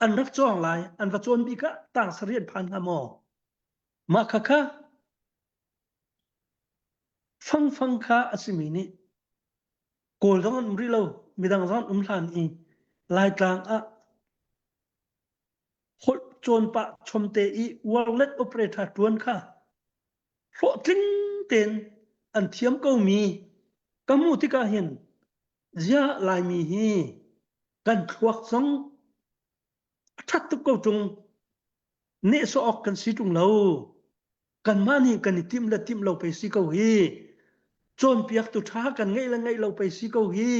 an rak cawng lai an va cawn bik ah tang sarih an phan hnga maw? Mah khakha Fangfang kha a simi nih Kawl zong an um rih lo, midang zong an um hlan i Laitlang ah holh cawn pah chomte i wireless operator ṭuan kha hlawhtling tein an thiam komi ka hmuh tikah hin ziah Laimi hi kan thluak zong a ṭhat tuk ko ṭung nehsawh awk kan si ṭung lo. Kanmah nih kan i timh le timh lo pei si ko hi. Cawnpiaktu ṭha kan ngeih le ngeih lo pei si ko hi.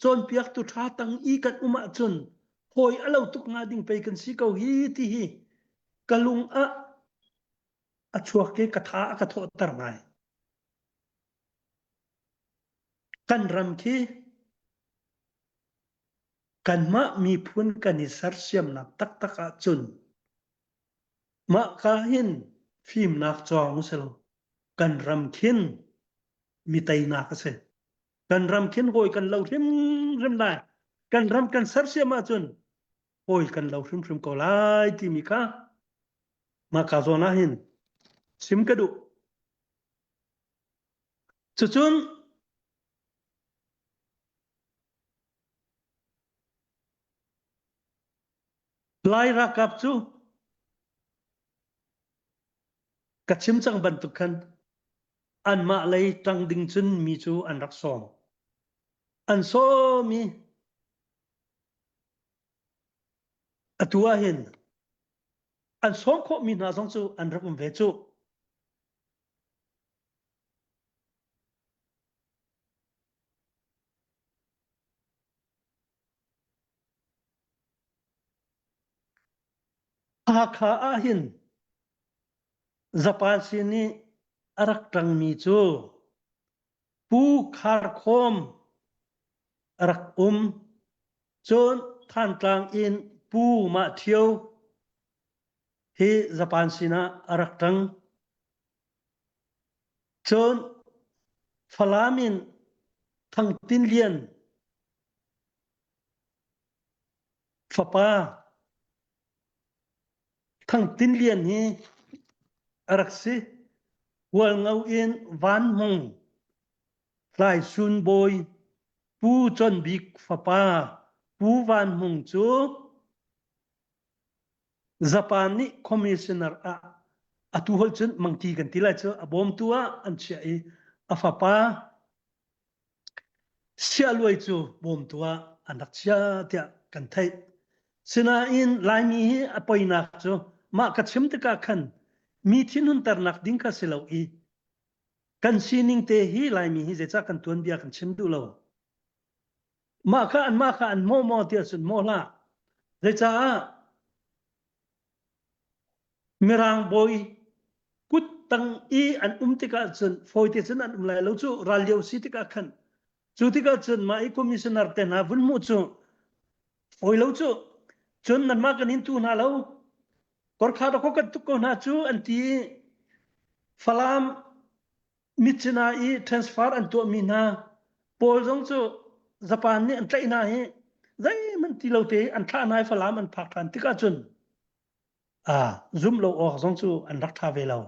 Cawnpiaktu ṭha tang i kan um ahcun hawi a lo tuk hnga ding pei kan si ko hi ti hi ka lung ah a chuak i ka tha a ka thawhter ngai. Kan ram khi kanmah miphun kan i sersiamnak taktak ahcun Mahka hin fimnak cawng u silaw kan ram khin mi teinak a si. Kan ram khin hawi kan lo hrimhrim lai. Kan ram kan sersiam ahcun hawi kan lo hrimhrim ko lai timi kha mahka zawn ah hin chim ka duh. Cucun Lai ralkap cu ka chim cang bantuk khan anmah lei ṭang ding cun mi cu an rak sawm. An sawm i atu ah hin an sawm khawhmi hna zong cu an rak um ve cuh. Hakha ah hin Japan sin i a rak ṭangmi cu Pu Khar Khawm a rak um. Cun Thantlang in Pu Mah Ṭhio hi Japan sinah a rak ṭang. Cun Falam in Thang Tin Lian Fapa Thang Tin Lian hi a rak si. Hualngo in Van Hmung Tlaisun bawi Pu Con Bik fapa Pu Van Hmung cu Japan nih commissioner ah atu holh cun mangki kan ti lai cu a bawmtu ah an chiah i a fapa. Sialuai cu bawmtu ah an rak chia tiah kan theih. Sinain Laimi hi a poinak cu mah ka chim tikah khan mi thinhunternak ding kha si lo i kan sining te hi Laimi hi zeicah kan tuanbia kan chim duh lo. Mah kha anmah kha an mawh maw tiah cun mawh hlah. Zeicah Mirang bawi kut tang i an um tikah cun fawite cun an um lai lo cu ral lio si tikah khan cu tikah cun mah i commissioner te hna vun hmuh cu fawi lo cu cun nanmah kan in tu hna lo korkha dakaw kan tuk ko hna cu an ti i Falam Myitkyina i transfer an tuahmi hna pawl zong cu Japan nih an tlaih hna hi zeihmanh ti lo te an thlah hna i Falam an phak ṭhan tikah cun ah zumh lo awk zong cu an rak ṭha ve lo.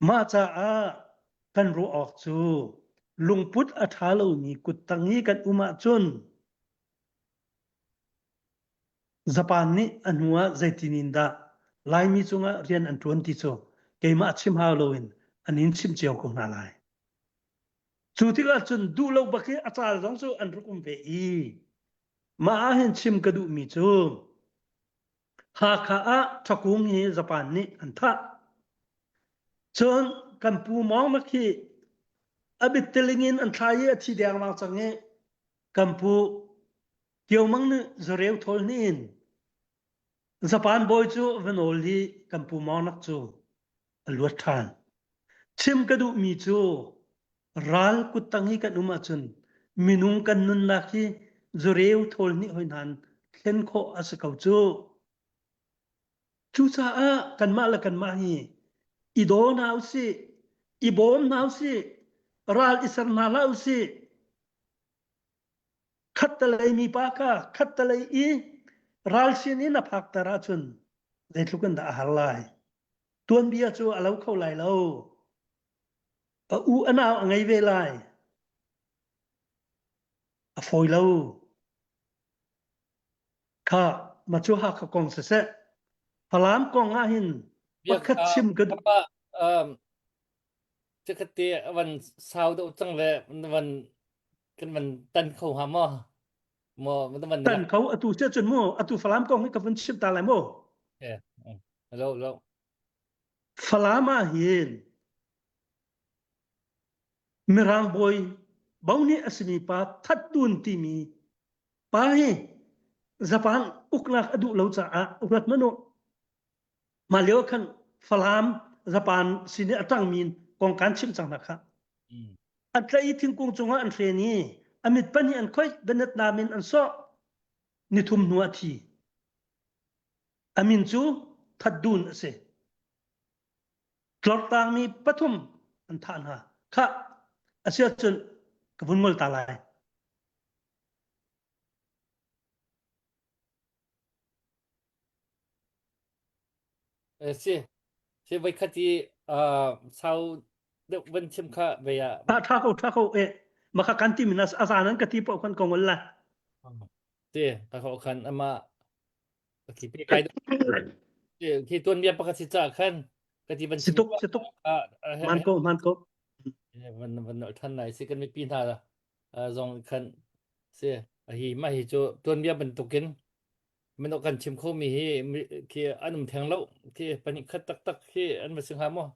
Mah caah kan ruah awk cu lungput a ṭha lomi kuttang i kan um ahcun Japan nih a hnu ah zeitin in dah Laimi cungah rian an ṭuan ti cu keimah chim hau loin an in chimh cio ko hna lai. Cu tikah cun duh lo bak i a cal zong cu an rak um ve i mah ah hin chim ka duhmi cu Hakha ah Ṭhakung hi Japan nih an thah. Cun kan pu Mawng Mak hi a bittiling in an thlai i a thi dengmang cang i kan pu Kio Mang nih zareu thawl hnih in Japan bawi cu a va nawl i kan pu Mawng Nak cu a luat ṭhan. Chim ka duhmi cu ral kuttang i kan um ahcun minung kan nunnak hi zureu thawl hnih hoi hna thlen khawh a si ko cu. Cucaah kanmah le kanmah hi i daw hna usih, i bawm hna usih, ral i ser hna hlah usih. Khattalei mipa kha khattalei i ral sin in a phakter ahcun zeitluk in dah a har lai. Tuanbia cu a lo kho lai lo. A u a nau a ngei ve lai. A fawi lo. Kha ma cu Hakha kong siseh. Falam kong ah hin pakhat chim ka duh. Um, Chikkhat te van sau deuh cang le van kan van tan kho hnga maw? Maw van Tan kho atu sia cun mu atu Falam kong hi ka vun chim ta lai mu. Eh, lo lo. Falam ah hin Mirang bawi bo nih a simi pa That Dun timi pa hi Japan uknak a duh lo caah ruat hmanh u. Mah lio khan Falam Japan sin i a ṭangmi kong kan chimh cang hna kha. An tlaih i thingkung cungah an hren i a mit pahnih an khoih, Vietnam in an sawh. Nithum hnu ah a thi. A min cu That Dun a si. Tlortangmi pathum an thah hna. Khah, a si ahcun ka vun ngol ta lai. Si, si voikhat i sau deuh van chim kha vei ah. Tha tha ko tha ko e maka kan ti min a zan an ka ti po kan ko ngol la. Ti ka kho khan ama khi pe kai khi tuan bia pakhat si cha khan ka ti van si tuk si tuk man ko man ko van van than nai si kan mipi hna zong khan si hi ma hi cu tuanbia bantukin minok kan chim kho mi hi khi an um theng lo khi pahnih khat taktak khi an va si hnga maw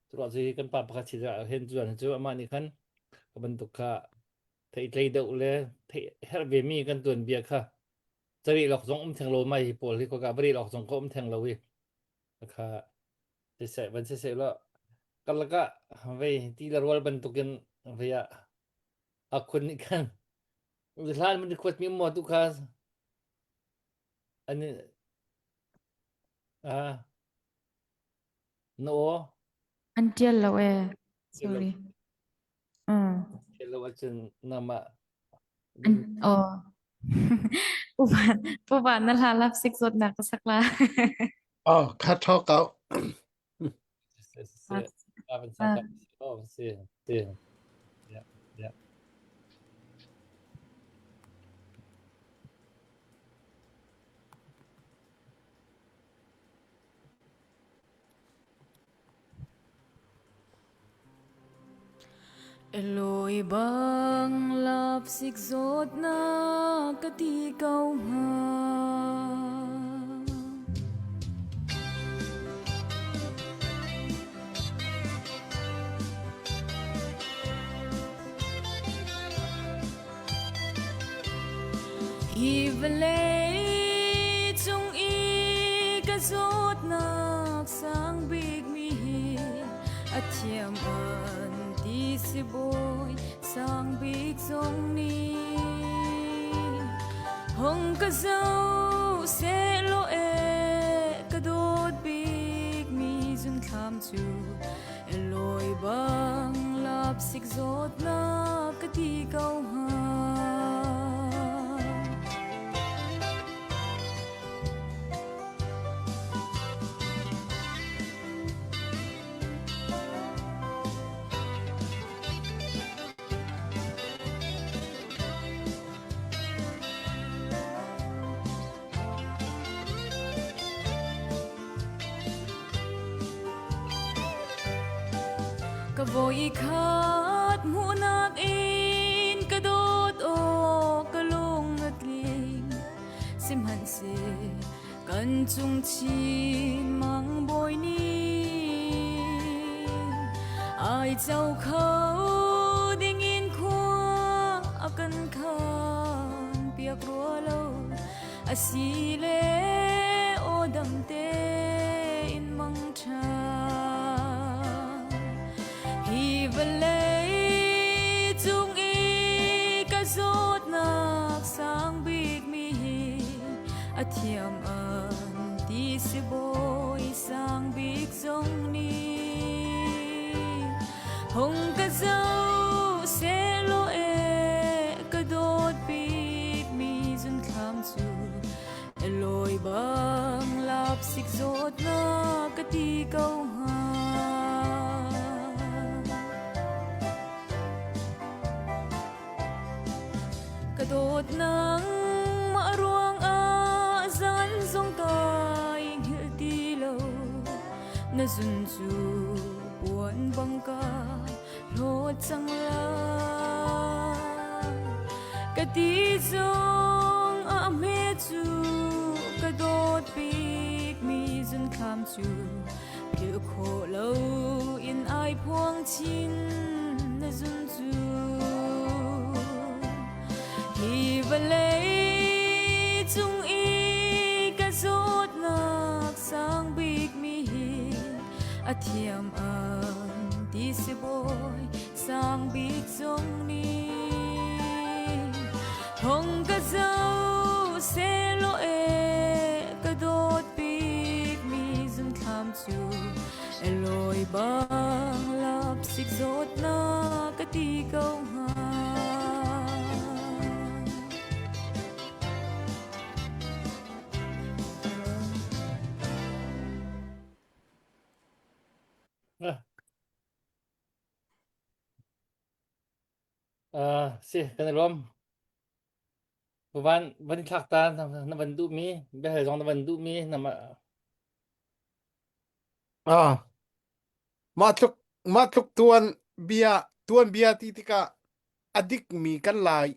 curuah cu kan pa pakhat si hen zuan cu amah nih khan ka bantuk kha thei tlei deuh le thei herh ve mi kan tuanbia kha cari lok zong um theng lo mai hi pawl hi ko ka bari lok zong ko um theng lo i kha siseh van siseh lo karlaka vei ti le rual bantukin vei ah a khun nih khan hlan man khuat mi maw tu kha an a no An tial lo e. Sorry. Mm. Tial lo ahcun nama An oh. Pupa pupa na hla lap sik zawt nak ka sak la. Oh, kha tho kau. Eloi bang lapsik zawtnak ka ti ko hnga. Hi vawlei cung i ka zawtnak sang bikmi hi a thiam an ti si bawi sang bik zong nih hong ka zoh sehlaw e ka dawt bikmi zunthlam cu Eloi bang lapsik zawtnak ka ti ko hnga. Ka voikhat hmuhnak in ka dawt aw ka lung a tling sihmanhseh kan cung chin mang bawi nih ai co kho dingin khua a kan khan piak rua lo Asile aw dam tein mangṭha. Hi vawlei cung i ka zawtnak sang bikmi hi a thiam an ti si bawi sang bik zong nih hung ka zoh sehlaw e ka dawt bikmi zunthlam cu Eloi bang lapsik zawtnak ka ti ko hnga. Ka dawt nang mah ruangah zan zong kai hngilh ti lo na zun cu puan bang ka hlawt cang lai ka ti zong a hme cu ka dawt bik mi zunthlam cu philh khawh lo in ai phuang chin na zun cu hi vawlei cung i ka zawtnak sang bik mi hi a thiam an ti si bawi sang bik zong nih hong ka zoh sehlaw e ka dawt bik mi zunthlam cu Eloi bang lapsik zawtnak ka ti ko hnga. Uh, si kan i lawm. Van van thlak ta na van duh mi biahal zong na van duh mi na ma Ah, mah tluk mah tluk tuan bia tuan bia ti tikah a dik mi kan lai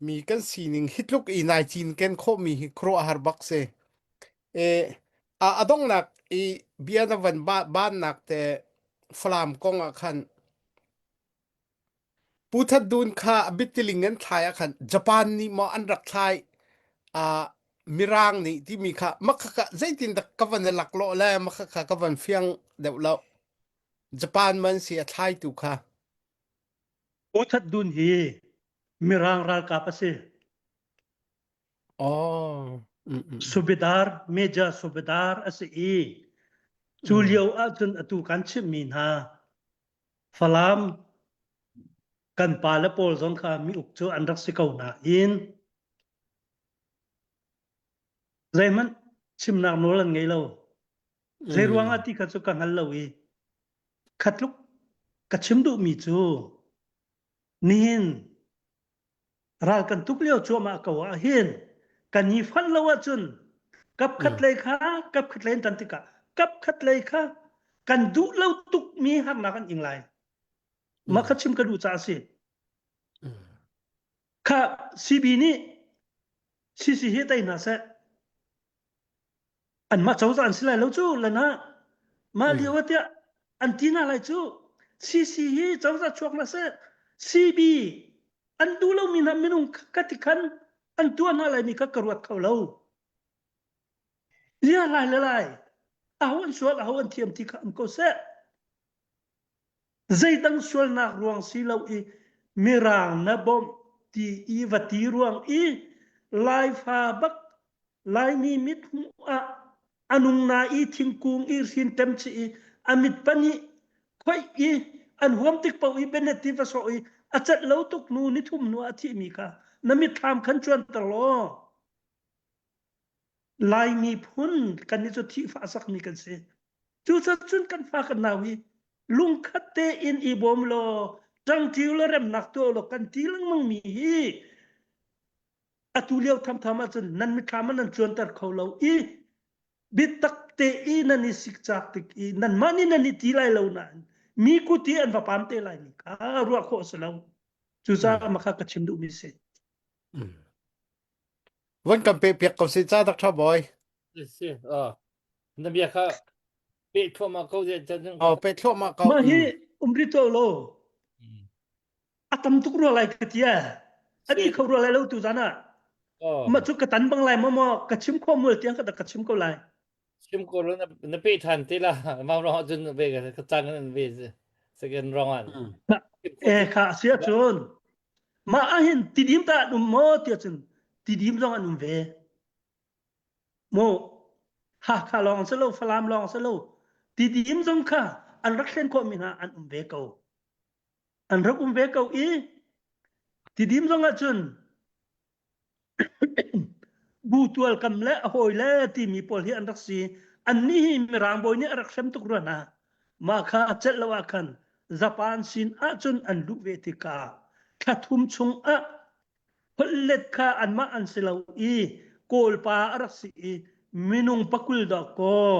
mi kan sining hi tluk i nai cinken khawhmi hi khuaruahhar bak si. E, a, a donghnak i bia na van ba, bannak te Falam kong ah khan Pu That Dun kha a bittiling an thlai ah khan Japan nih maw an rak thlai uh, Mirang nih timi kha makhaka zeitin dak ka van lak lo le makhaka ka van fiang deuh lo Japan man si a thlaitu kha Pu That Dun hi Mirang ralkap a si. Oh. Mm, mm, mm. Subedar, Major Subedar a si i cu Mm. lio ahcun atu kan chimhmi hna Falam kan pale pawl zong kha mi uk cu an rak si ko nain zeihmanh chimnak nawl an ngei lo. Zei ruang ah ti kha cu ka hngal lo i khatluk ka chim duhmi cu Nihin ral kan tuk lio cuahmah ko ah hin kan i fanh lo ahcun kap khat lei kha kap khat lei in tan tikah kap khat lei kha kan duh lo tukmi harnak an ing lai. Mah kha chim ka duh caah a si. Kha CB nih CC hi tei hna seh. Anmah cozah an si lai lo cu lana mah lio ah tiah an ti hna lai cu CC hi cozah chuak hna seh CB an duh lomi hna minung ka ti khan an tuah hna lai mi kha ka ruat kho lo. Zia lai le lai aho an sual aho an thiam ti kha um ko seh. Zeidang sualnak ruang si lo i Mirang na bawmh ti i va ti ruang i Laifa bak Laimi mithmuh ah a nung na i thingkung i hrin tem chih i a mit pahnih khoih i an huam tik paoh i Bennett ti va sawh i a celh lo tuk hnu nithum hnu ah a thihmi kha na mitthlam khan cuanter law Laimi phun kan nih cu thihfah sakmi kan si. Cucaah cun kan fa kan nau hi lungkhat tein i bawm law ṭangṭiu le remnak tuah law kan ti lengmang mi hi atu lio thamtham ahcun nan mitthlam ah nan cuanter kho lo i biatak te i nan i sikcak tik i nanmah nih nan i ti lai lo nain mi kut i an va pam te lai mi kha ruah khawh a si lo. Cucaah mah kha ka chim duhmi si. Van kan pe piak ko si ca Dr. Boy. Si, ah. Na bia kha pe thluahmah ko je chan. Oh, pe thluahmah ko. Mah hi um ri to lo. A tam tuk rua lai ka tia. Ani kho rua lai lo tu zan ah. Ma chu ka tan bang lai ma ma ka chim kho mul tiang ka ka chim ko lai. Chim ko lo na pe than te la. Ma ro cun ve ka chang an ve second wrong an. Eh kha sia chun. Mah ahhin tidim tah an um maw tiah cun tidim zong an um ve. Maw Hakha lawng si lo, Falam lawng si lo, tidim zong kha an rak thlen khawhmi hna an um ve ko. An rak um ve ko i tidim zong ahcun Bu tualkam le a hawile timi pawl hi an rak si. Annih hi Mirang bawi nih a rak hrem tuk rua hna. Mah kha a celh lo ah khan Japan sin ahcun an luh ve tikah thla thum chung ah holhlet kha anmah an si lo i Kawlpa a rak si i minung pakul dawkaw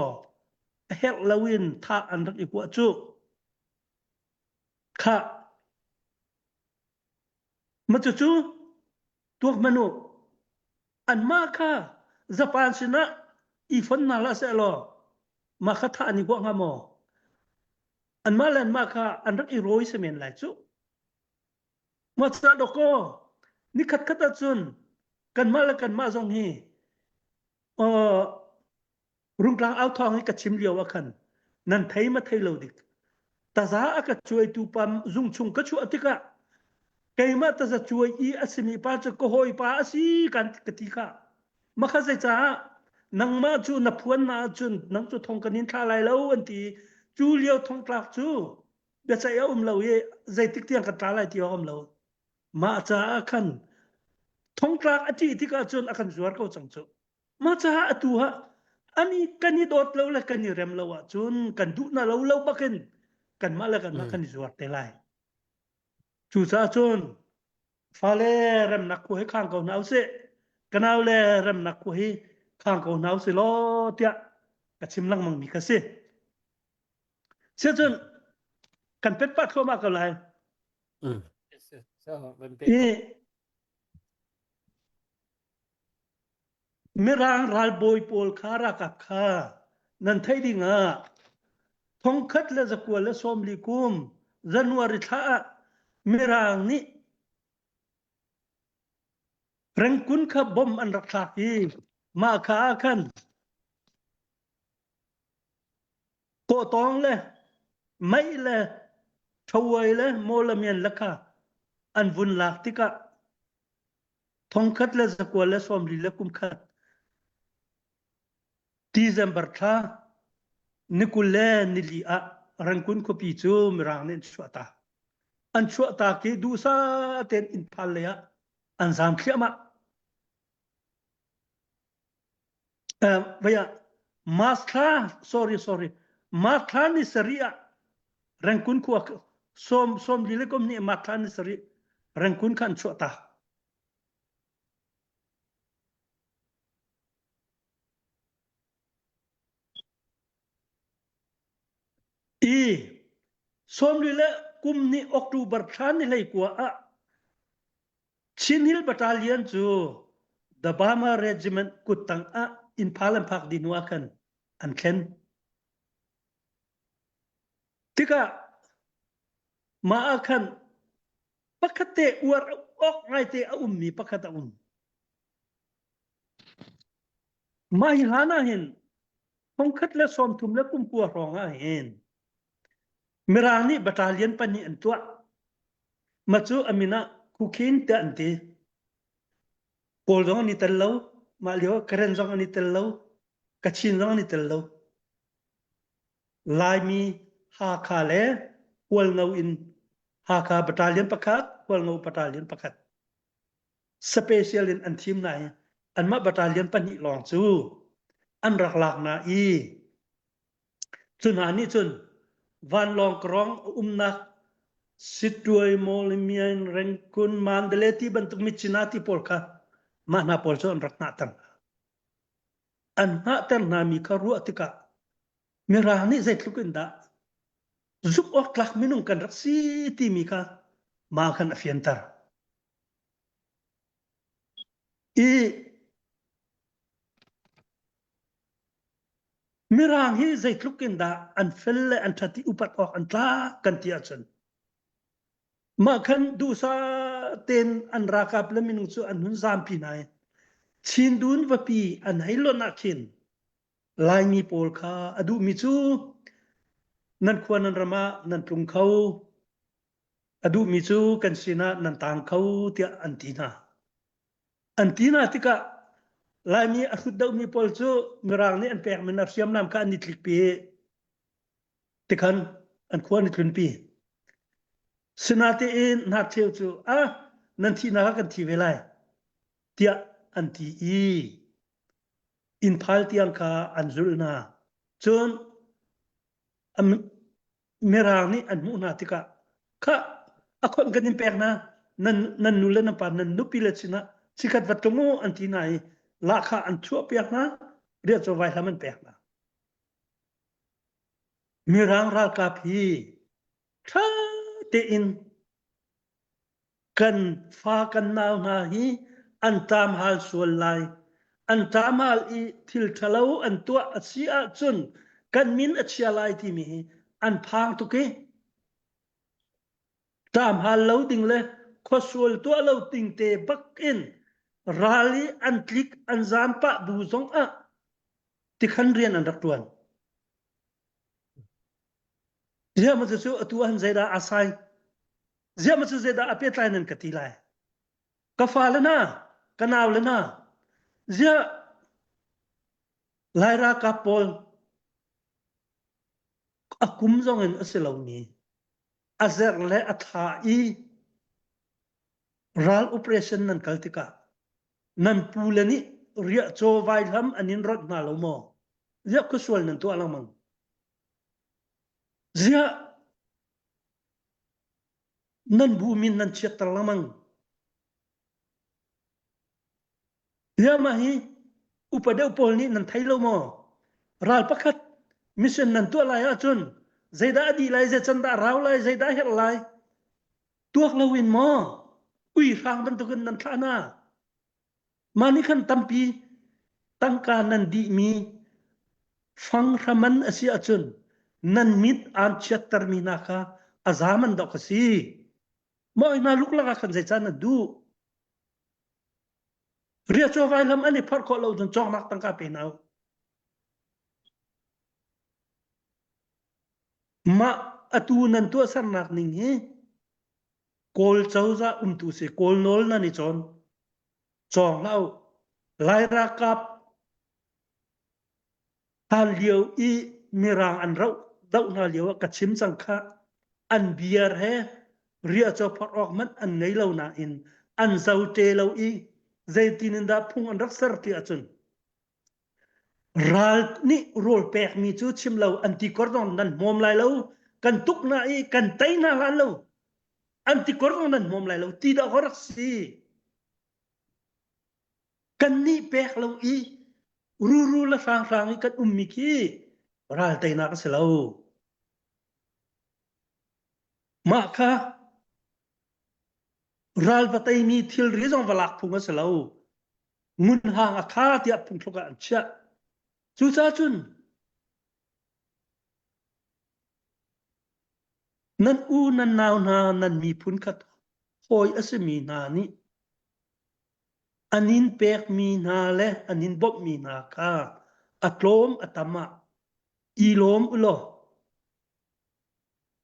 a herh loin thah an rak i huah cu. Khah Mah cucu tuak hmanh u. Anmah kha Japan sinah i fon hna hlah seh law mah kha thah an i huah hnga maw? Anmah le anmah kha an rak i rawi si men lai cuh. Mah caah dawkaw nikhat khat ahcun kanmah le kanmah zong hi uh, Rungtlang au thawng hi ka chim lio ah khan nan thei ma thei lo dik. Taza a ka cuaitu pa zung chung ka chuah tikah keimah taza cuai i a simi pa cu ka hawipa a si kan ka ti kha. Makha zeicaah nangmah cu na phuan na ahcun nang cu thong kan in thla lai lo an ti cu lio thongtlak cu biaceih a um lo i zeitik tiang kan tla lai ti a um lo. Mah caah khan thongtlak a ṭih tikah cun a kan zuar ko cang cu. Mah caah atu ah an i kan i dawt lo le kan i rem lo ahcun kan duh na lo lo bakin kanmah le kanmah kan i zuar te lai. Cucaah cun fale remnak khua hi khang ko hna usih. Ka nau le remnak khua hi khang ko hna usih law tiah ka chim lengmang mi kha si. Siacun kan pet pah thluahmah ko lai. I Mirang ralbawi pawl kha ralkap kha nan theih ding ah 1940 kum January thla ah Mirang nih Rangoon kha bomb an rak thlak i mah kha ah khan kawhtawng le mei le ṭhawai le mawlamian le kha an vun lak tikah 1941 December thla ni 24 ah Rangoon khuapi cu Mirang nih an chuahtak. An chuahtak i duhsah tein Imphal lei ah an zaam thliahmah. Uh, vaya March thla sorry sorry March thla ni sarih ah Rangoon khua sawm sawm li le kum nih March thla ni sarih Rangoon kha an chuahtak. I sawmli le kum ni October thla ni 19 ah Chin Hill Battalion cu The Burma Regiment kuttang ah Imphal an phak dih hnu ah khan an thlen. Tikah mah ah khan pakhat te uar awk ngaite a ummi pakhat a um. Mah hi hlan ah hin thongkhat le 30 le kum kua hrawng ah hin Mirang nih battalion pahnih an tuah. Mah cu a min ah Kukhin tiah an ti. Kawl zong an i tel lo, mah lio ah Karen zong an i tel lo, Kachin zong an i tel lo. Laimi Hakha le Hualngo in Hakha battalion pakhat, Hualngo battalion pakhat. Special in an thim na i anmah battalion pahnih lawng cu an rak lak na i cu hna nih cun vanlawng krawng a umnak Sittwe, Mawlamyine, Rangoon, Mandalay ti bantuk Myitkyina ti pawl kha mah hna pawl cu an rak hngahter hna. An hngahter hna mi kha ruah tikah Mirang nih zeitluk in dah zumh awk tlak minung kan rak si timi kha mah khan a fianter. I Mirang hi zeitluk in dah an fel le an ṭhat i upat awk an tlak kan ti ahcun mah khan duhsah tein an ralkap le minung cu an hun zampi hna i Chindun vapi an hei lonh ah khin Laimi pawl kha a duhmi cu nan khua nan ram ah nan tlung kho a duhmi cu kan sinah nan tang kho tiah an ti hna. An ti hna tikah Laimi a hrut deuhmi pawl cu Mirang nih an pekmi na hriamnam kha an i tlikpi i tikhan an khua an i tlunpi. Sinatein hnarcheu cu ah nan thihnak ah kan thi ve lai tiah an ti i Imphal tiang kha an zulh hna. Cun Mirang nih an hmuh hna tikah khah a khonh kan in pek hna nan nan nu le nan pa nan nupi le sinah chikhat va tlung u an ti hna i lahkhah an chuah piak hna riahcaw vaihlam an pek hna. Mirang ralkap hi ṭha tein Kan fa kan nau hna hi an ṭamhal sual lai. An ṭamhal i thil ṭhalo an tuah a si ahcun kan min a chia lai timi hi an phang tuk i ṭamhal lo ding le khuasual tuah lo ding te bak in ral i an tlik an zaam pah bu zong ah tikhan rian an rak ṭuan. Ziah maw cucu atu ah zeidah aa sai? Ziah maw cu zeidah a pehtlai nan ka ti lai? Ka fale hna, ka naule hna, ziah Lai ralkap pawl a kum zong in a si lomi a zerh le a thla i ral operation nan kal tikah nan pule nih riahcaw vaihlam an in ronh hna lo maw? Ziah khuasual nan tuah lengmang? Ziah nan bu min nan chiatter lengmang? Ziah mah hi upa deuh pawl nih nan thei lo maw? Ral pakhat mission nan tuah lai ahcun zeidah a dih lai, zei can dah a rau lai, zeidah a herh lai? Tuak loin maw ui hrang bantukin nan thlah hna? Mah nih khan tampi tangka nan dihmi fanghra man a si ahcun nan mit aan chiattermi hna kha a za man dawk a si. Mah hna luklak ah khan zeicah nan duh? Riahcaw vailam an i phorh khawh lo cun cawknak tangka pe hna u. Mah atu nan tuahsernak ning hi Kawl cozah umtu si Kawl nawl nan i cawn. Cawng hlah u. Lai ralkap hlan lio i Mirang an roh doh hna lio ah ka chim cang kha an beer he riahcaw phorh awk hmanh an ngei lo nain an zote lo i zeitin in dah phung an rak ser ti ahcun Ral nih rawl pekmi cu chim lo an tikor zong nan hmawm lai lo kan tuk hna i kan tei hna hlan lo an tikor zong nan hmawm lai lo ti dah ka rak si kan nih pek lo i ruru le hranghrang i kan ummi khi ral teinak a si lo. Mah kha ral va teimi thilri zong va lak phung a si lo. Ngunhang a kha tiah phungthluk ah an chiah. Cucaah cun nan u nan nau hna nan miphun khat hawi a simi hna nih an in pekmi hna le an in bawmhmi hna kha a tlawm a tam ah i lawm u law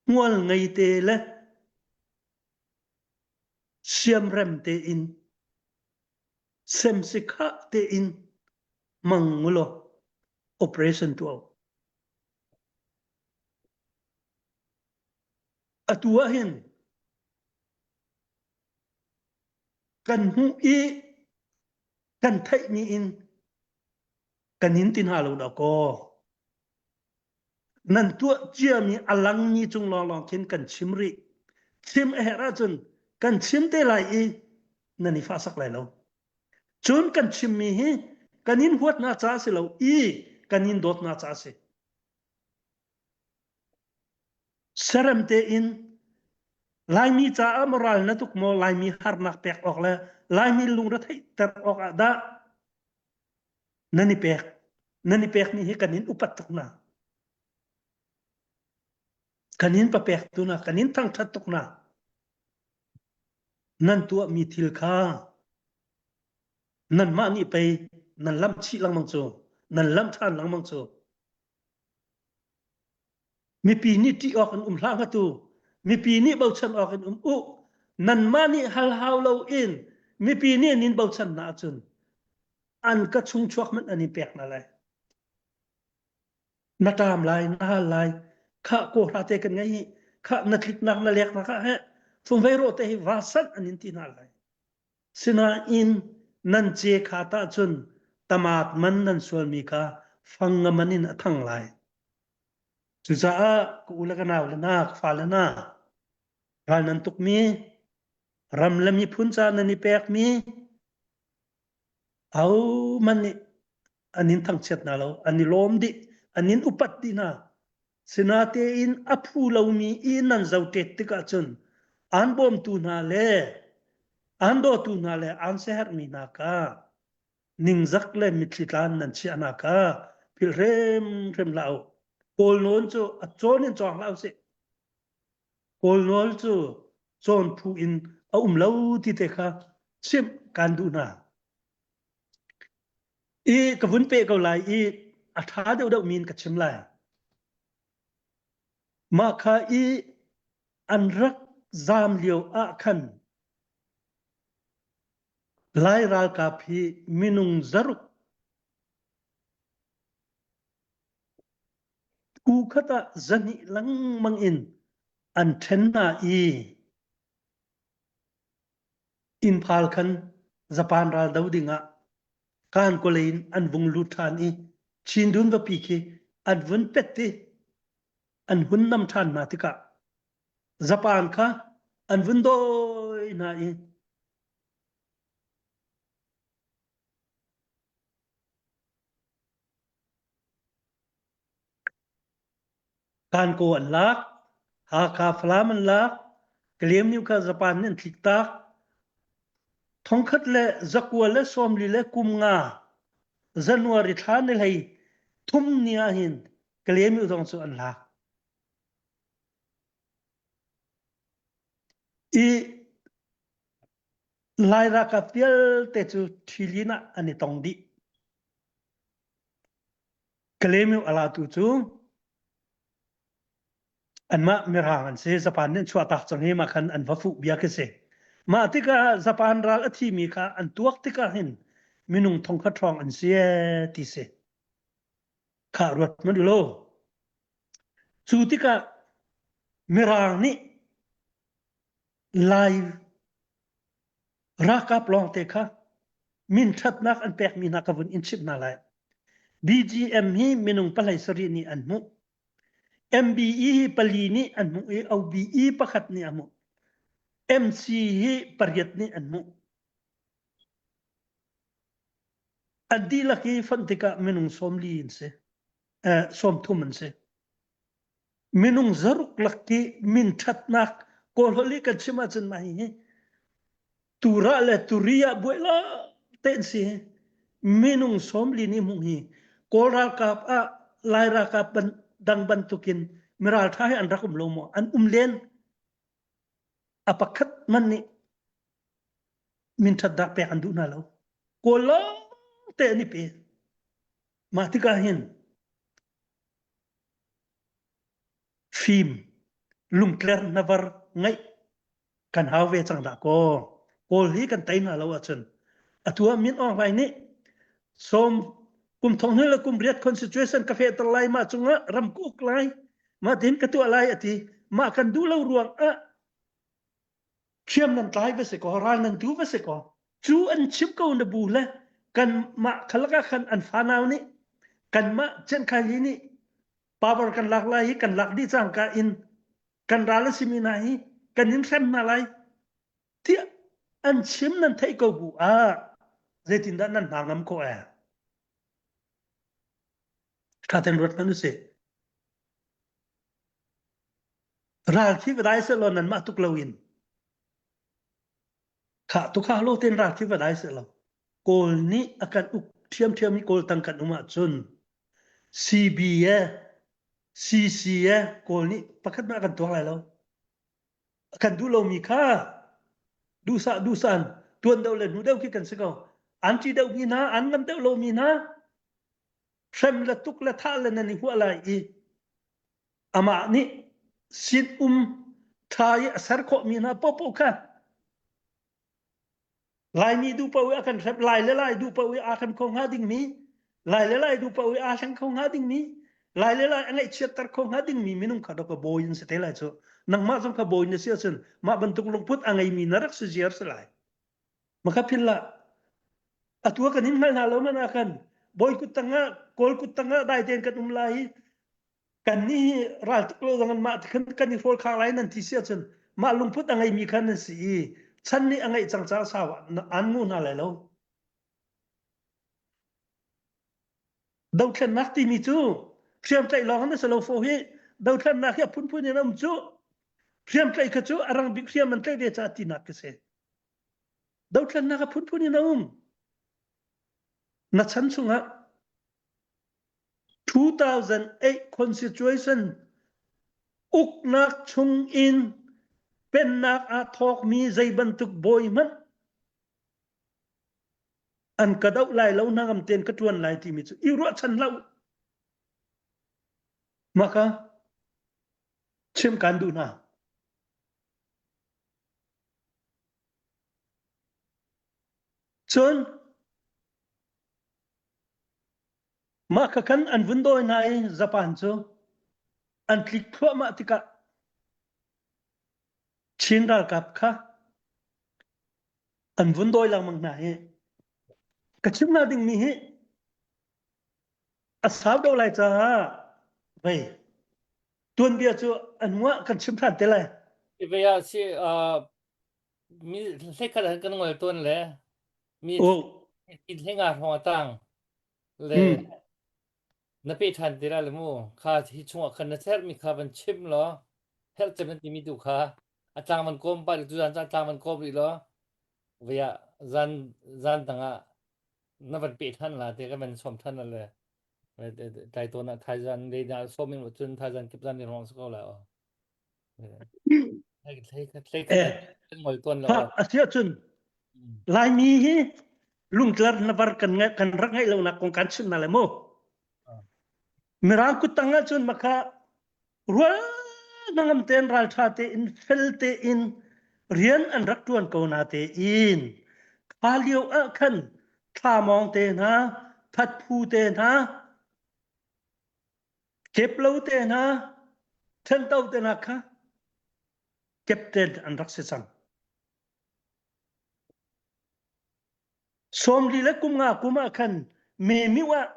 hmual ngei te le siamrem tein semsikhah tein hmang u law operation tuah u. Atu ah hin kan hmuh i kan theihmi in kan in ti hna lo dah kaw. Nan tuah ciami a langmi cung lawnglawng khin kan chim rih. Chim a herh ahcun kan chim te lai i nan i fahsak lai lo. Cun kan chimmi hi kan in huatnak ca si lo i kan in dawtnak ca si. Serem tein Laimi caah moral na tuk maw Laimi harnak pek awk le Laimi lungretheihter awk ah dah nan i pek nan i pekmi hi kan in upat tuk na kan in papek tu na kan in thangthat tuk na nan tuahmi thil kha nanmah nih pei nan lamh chih lengmang cu nan lamh ṭhan lengmang cu mipi nih ṭih awk in um hlah ngatu mipi nih bochan awk in um u nanmah nih hal hau lo in mipi nih an in bochan hna ahcun an ka chung chuak hmanh an in pek hna lai na ṭam lai na hal lai khah ko hra te kan ngei hi khah na tliknak na leknak ah he fungvei rawh te hi va sanh an in ti hna lai sinain nan ce kha tah cun tamat man nan sualmi kha fang nga man in a thang lai cucaah ka u le ka nau le na ka fa le na ral nan tukmi ram le miphun ca nan i pekmi Ahohmanh nih an in thangchiat hna lo, an i lawm dih, an in upat dih hna. Sinatein a phu lomi i nan zoṭet tikah cun aan bawmtu hna le aan dawtu hna le aan siaherhmi hna kha ningzak le mitthli tlan nan chiah hna kha philh hrimhrim hlah u. Kawl nawn cu a cawn in cawng hlah u sih. Kawl nawl cu cawn phu in a um lo ti te kha chimh kaan duh hna. I ka vun peh ko lai i a ṭha deuhdeuh mi in ka chim lai. Mah kha i an rak zaam lio ah khan Lai ralkap hi minung zaruk Kukhat ah zahnih lengmang in an ṭhen hna i Imphal khan Japan ral do dingah Kankaw in an vung lut ṭhan i Chindun vapi khi an vun pet i an hun nam ṭhan hna tikah Japan kha an vun dawi hna i Kankaw an lak, Hakha Falam an lak, Kalaymyo kha Japan nih an tlik tak. Thongkhat le zakua le sawmli le kum nga January thla ni hlei thum ni ah hin Kalaymyo zong cu an lak. I Lai ralkap vialte cu ṭhilin ah an i tong dih. Kalaymyo a latu cu anmah Mirang an si. Japan nih an chuahtak cang i mah khan an va fuh bia khi si. Mah tikah Japan ral a thimi kha an tuak tikah hin minung thongkhat hrawng an si ee ti si. Khah ruat hmanh law. Cu tikah Mirang nih Lai ralkap lawngte kha minṭhatnak an pekmi hna ka vun in chimh hna lai. BGM hi minung pahlei sarih nih an hmuh. MBE hi pali nih an hmuh i OBE pakhat nih a hmuh. MC hi pariat nih an hmuh. An dihlak i fonh tikah minung sawmli an si. Eh, 30 an si. Minung zaruk lak i min ṭhatnak Kawl holh i kan chim ahcun mah hihi Turah le turi ah buai lo tein si. Minung sawmli nih hmuh hi Kawl ralkap ah Lai ralkap ban, dang bantukin miralṭha hi an rak um lo maw? An um len. A pakhat man nih minṭhat dak pek an duh hna lo. Kawl lawng te an i pe. Mah tikah hin fim lungtler navar ngaih kan hau ve cang dah kaw kawl hi kan tei hna lo ahcun atu ah Min Aung Hlaing nih sawm kum thong hnih le kum riat constitution ka fehter lai mah cungah ram ka uk lai mah tin ka tuah lai ati mah kan duh lo ruang ah hriam nan tlai va si kaw ral nan tu va si kaw cu an chim ko na bu le kan mah khalak ah khan an fanau nih kan mah Cenkhai Li nih power kan lak lai i kan lak dih cangka in kan ral a simi hna hi kan in hrem hna lai tiah an chim nan theih ko bu ah zeitindah nan hna ngam khawh ee tha ten ruat hmanh usih ral khi va dai seh law nan mah tuk lo in kha tu kha lo ten ral khi va dai seh law kawl nih a kan uk ṭhiamṭhiam i kawl tang kan um ahcun CB e CC e kawl nih pakhat mah kan tuak lai lo a kan duh lomi kha duhsah duhsan tuan deuh le hnu deuh khi kan si ko an ṭi deuh mi hna an ngam deuh lomi hna hrem le tuk le thah le nan i huah lai i amah nih sin um ṭha i a ser khawhmi hna paohpaoh kha Laimi duh paoh i a kan hrem Lai le Lai duh paoh i aa hrem kho hnga dingmi Lai le Lai duh paoh i aa hleng kho hnga dingmi Lai le Lai a ngaihchiatter kho hnga dingmi minung kha dok bawi in si te lai cu nangmah zong kha bawi na si ahcun mah bantuk lungput a ngeimi na rak si ziar si lai maka phil lah atu kan in hngal hna lo man ah khan bawi kut tangah kawl kut tangah dai tein kan um lai i kan nih hi ral tuk lo zong mah khan kan i hrawl khang lai nan ti si ahcun mah lungput a ngeimi khan nan si i chan nih a ngeih cang caah sau an ngu hna lai lo dothlennak timi cu hriamtlaih lawng an si lo fo hi dothlennak hi a phunphun in a um cu hriamtlaih kha cu a rang bik hriam an tlaih ve caah tinak ka si dothlennak a phunphun in a um na chan chungah 2008 Constitution uknak chungin pennak aa thawkmi zei bantuk bawi hmanh an ka doh lai lo hnangam tein ka ṭuan lai timi cu i ruahchan hlah u. Mah kha chim kaan duh hna. Cun Mah kha khan an vun dawi hna i Japan cu an tlik thluahmah tikah Chin ralkap kha an vun dawi lengmang hna hi ka chim hna dingmi hi a sau deuh lai caah vei tuanbia cu an hnuah kan chim ṭhan te lai. Vei ah si mi hlekhat han kan ngol tawn le mi Oh. inn hlenga hrawng a tang le Hmm. na pe ṭhan te la le mu kha hi chungah khan na sermi kha van chim law herh cem nan timi tu kha a tlang van kawm pa tu zan tlang van kawm rih law via zan zan tangah na van pe ṭhan la te kan van som ṭhan la le tlai tawn ah thaizan le na som in cun thaizan kip zan ni rong ko la o Eh, ha, a si ahcun Laimi hi lungtlar na var kan kan rak ngeih lonak kong kan chimh hna le mu. Mirang kuttang ahcun makha rual nangam tein ralṭha tein fel tein rian an rak ṭuan ko na tein kha lio ah khan thlamawng te hna thatphu te hna Keplo te hna, ṭhento te hna kha captain an rak si cang. 40 le kum nga kum ah khan me miu ah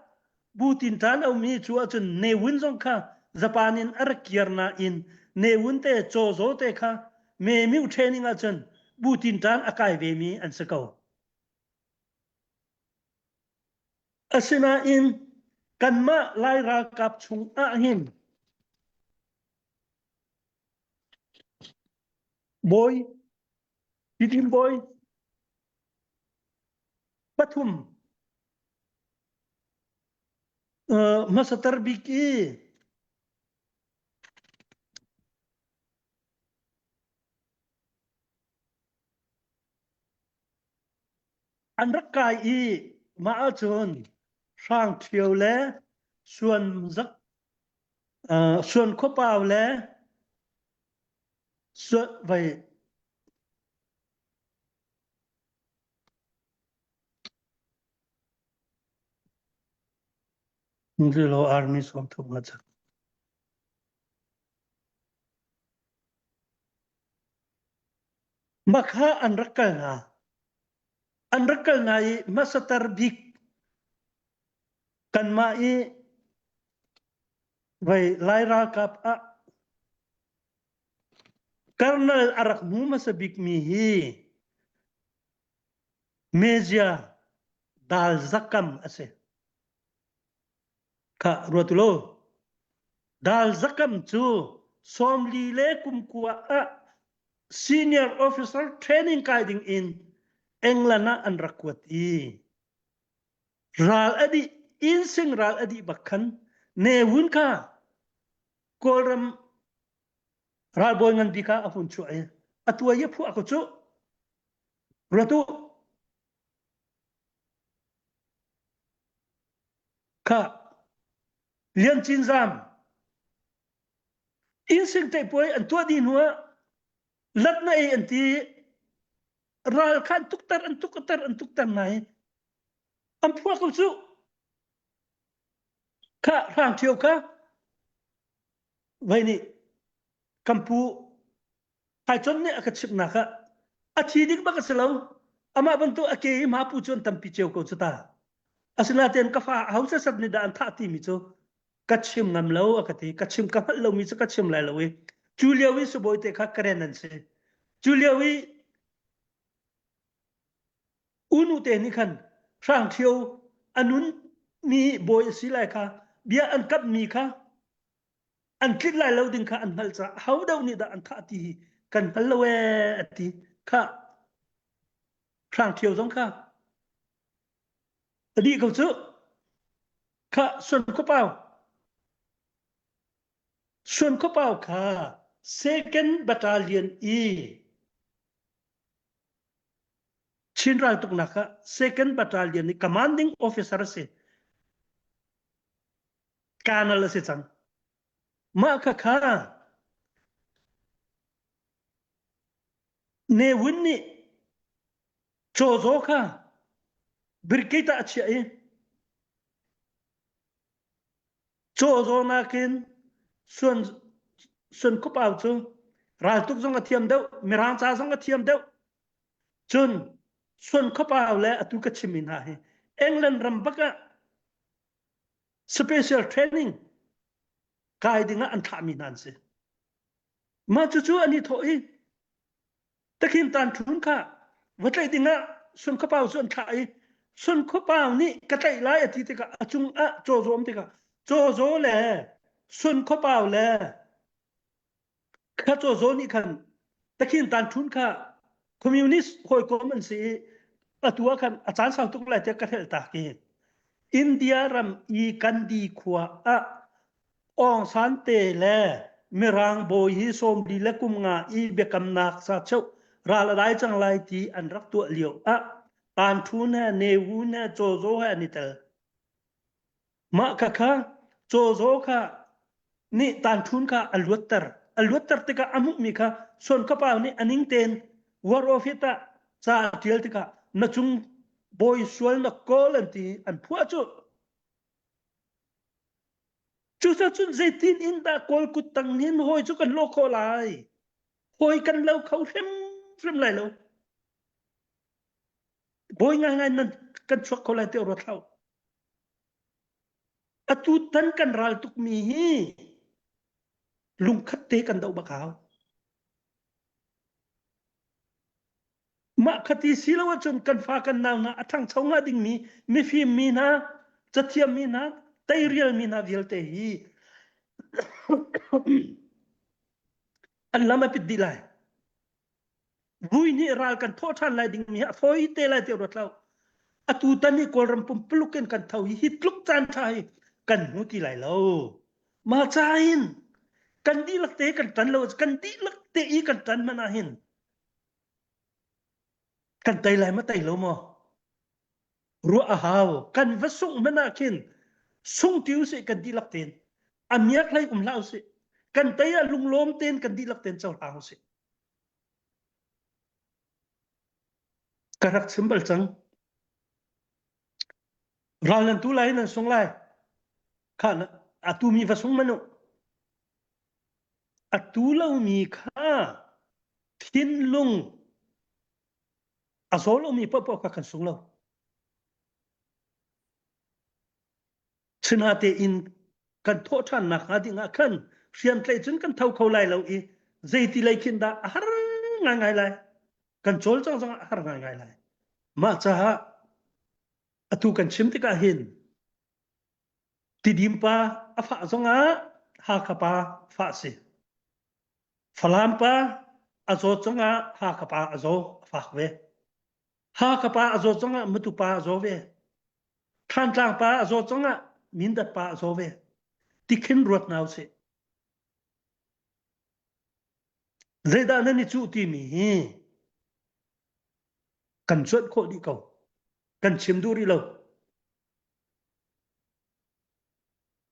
butin tan omi cu ahcun Ne Win zong kha Japan in a rak kir nain Ne Win te Chaw Zaw te kha me miu training ahcun butin tan a kai ve mi an si ko. Asinain kanmah Lai ralkap chung ahhin. Bawi, Tidim bawi, pathum uh, hmasatar bik i an rak kai i mah ahcun Hrang Ṭhio le Suan Zak uh, Suan Khuapau le Suan vai Zilo Army 30 nga cak. Makha an rak kal hna. An rak kal hna i hmasatar bik kanmah i vai Lai ralkap ah Colonel a rak hmu hmasa bikmi hi Mejia Dal Zakam a si. Kha ruat u law. Dal Zakam cu 40 le kum kua ah senior officer training kai ding in England ah an rak kuat i ral a dih insing ral a dih bak khan Ne Win kha Kawlram ralbawi ngan bik ah a hun chuah i a tuai i phuah ko cu ruat u kha Lian Cin Zam innsing puai an tuah dih hnu ah lat na ei an ti ral kha an tukter an tukter an tukter nai an phuah ko cu kha hrang ṭhio kha vai nih kan pu Haicon nih a ka chimhnak ah a thi ding bak a si lo amah bantuk a ke i hma pu cu an tampi cio ko cu ta asinain ka fa aho sasat nih dah an thah timi cu ka chim ngam lo a ka ti ka chim ka hngalh lomi cu ka chim lai lo i cu lio i sibawi te kha karen an si cu lio i unu te nih khan hrang ṭhio a nun mi bawi a si lai kha bia an kamhmi kha an tlinh lai lo ding kha an hngalh caah ho deuh nih dah an thah ti hi kan hngal lo ee a ti kha hrang ṭhio zong kha a dih ko cu kha sun khuapau sun khuapau kha second battalion i Chin raltuknak ah second battalion i commanding officer a si Colonel a si cang. Mah kha kha Ne Win nih Chawzaw kha brigade ah a chiah i Chawzaw nakin Suan Suan Khuapau cu raltuk zong a thiam deuh, Mirang ca zong a thiam deuh. Cun Suan Khuapau le atu ka chimmi hna hi England ram bak ah special training kai ding ah an thlahmi hna an si. Mah cucu an i thawh i takhin tan thun kha va tlaih ding ah Sun Khuapau cu an thlah i Sun Khuapau nih ka tlaih lai a ti tikah a cung ah caw zaw um tikah caw zaw le Sun Khuapau le Kha caw zaw nih khan Takhin Tan Ṭhun kha communist hawikom an si i atu ah khan a caan sau tuk lai tiah ka hrelh tak i India ram i Gandhi khua ah Aung San te le Mirang bawi hi 40 le kum nga i biakamnak sa cheu ral a dai cang lai ti an rak tuah lio ah Tan Ṭhun he Ne Win he Caw Zaw he an i tel. Mah kha kha cawzaw kha nih tanṭhun kha a luatter. A luatter tikah a hmuhmi kha Suankhapau nih a ning tein war of it ah ca a ṭial tikah na cung bawi sual na kawl an ti an phuah cu. Cucacun zeitin in dah kawl kut tang hin hawi cu kan lawh khawh lai? Hawi kan lo kho hrimhrim lai lo. Bawi ngaingai nan kan chuak kho lai tiah ruat hlah u. Atu tan kan ral tukmi hi lungkhat te kan doh bak hau. Mah khati si lo ahcun kan fa kan nau hna a ṭhangcho hnga dingmi mifim mi hna, cathiam mi hna, teirial mi hna vialte hi an lam a pit dih lai. Vui nih ral kan thawh ṭhan lai dingmi hi a fawi te lai tiah ruat lo. Atu tan hi Kawlram pumpuluk in kan tho hi hi tluk caan ṭha hi kan hmu ti lai lo. Mah ca hin kan dihlak te kan ṭan lo kan dihlak te i kan ṭan hmanh ah hin kan tei lai ma tei lo maw? Ruah a hau. Kan va sungh hmanh ah khin sung ti usih kan dihlak tein a miak hlei um hlah usih. Kan tei ah lunglawm tein kan dihlak tein cohlang usih. Ka rak chim bal cang. Ral nan tu lai nan sung lai. Kha a tu mi va sung manu. A tu lomi kha thinlung a zaw lomi paohpaoh kha kan sung lo. Sinatein kan thawh ṭhannak hnga ding ah khan hriamtlaih cun kan tho kho lai lo i zeiti lei khin dah a har ngaingai lai. Kan cawlcangh zong ah a har ngaingai lai. Mah caah atu kan chim tikah hin Tidim pa a fah zongah Hakha pa fah si. Falam pa a zawt zongah Hakha pa a zaw a fak ve. Hakha pa a zawt zongah Matu pa a zaw ve. Thantlang pa a zawt zongah Mindat pa a zaw ve. Tikhin ruat hna usih. Zeidah nan i cuh timi hi kan cuanh khawh dih ko. Kan chim duh rih lo.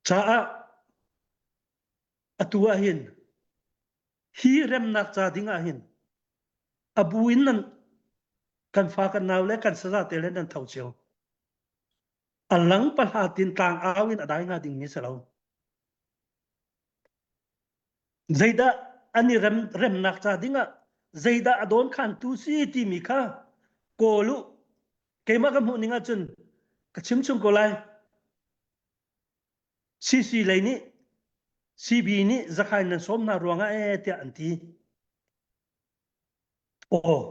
Caah atu ah hin hi remnak ca ding ah hin a bu in nan kan fa kan nau le kan saza te le nan tho cio. A lang pahla tin tlang au in a dai nga ding mi si lo. Zeidah an i rem, remnak ca ding ah zeidah a dawn khantu si timi kha kawl u. Keimah ka hmuh ning ahcun ka chim chung ko lai. CC lei nih CB nih zakhain nan sawm hna ruangah ee tiah an ti. Aw,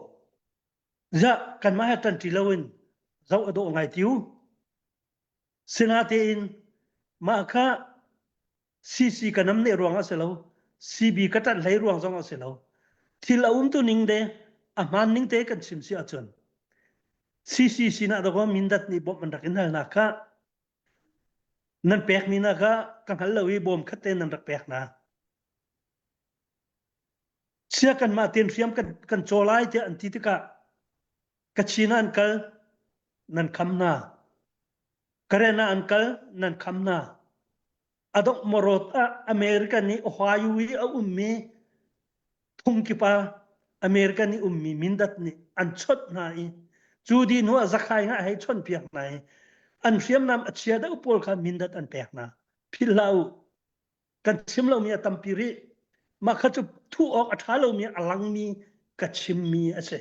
ziah kanmah he ṭanṭi loin zoh a dawh ngai tiu. Sinatein mah kha CC ka nam neh ruang a si lo. CB ka ṭanh hlei ruang zong a si lo. Thil a um tu ning de a hmaan ning te kan chim si ahcun CC sinah dakaw Mindat nih bawmh an rak in halnak kha nan pekmi na kha ka hngal lo i bawm khat te nan rak pek hna. Sia kanmah ten hriam kan, kan caw lai tiah an ti tikah Kachin ah an kal nan kham hna. Karen ah an kal nan kham hna. A dongh mawrawt ah America nih Ohio i a ummi phungkipa American i ummi Mindat nih an chawnh hna i cu dih hnu ah zakhai nga hei chawnh piak hna i an hriamnam a chia deuh pawl kha Mindat an pek hna. Philh hlah u. Kan chim lomi a tampi rih. Mah kha cu thuh awk a ṭha lomi a langmi ka chimmi a si.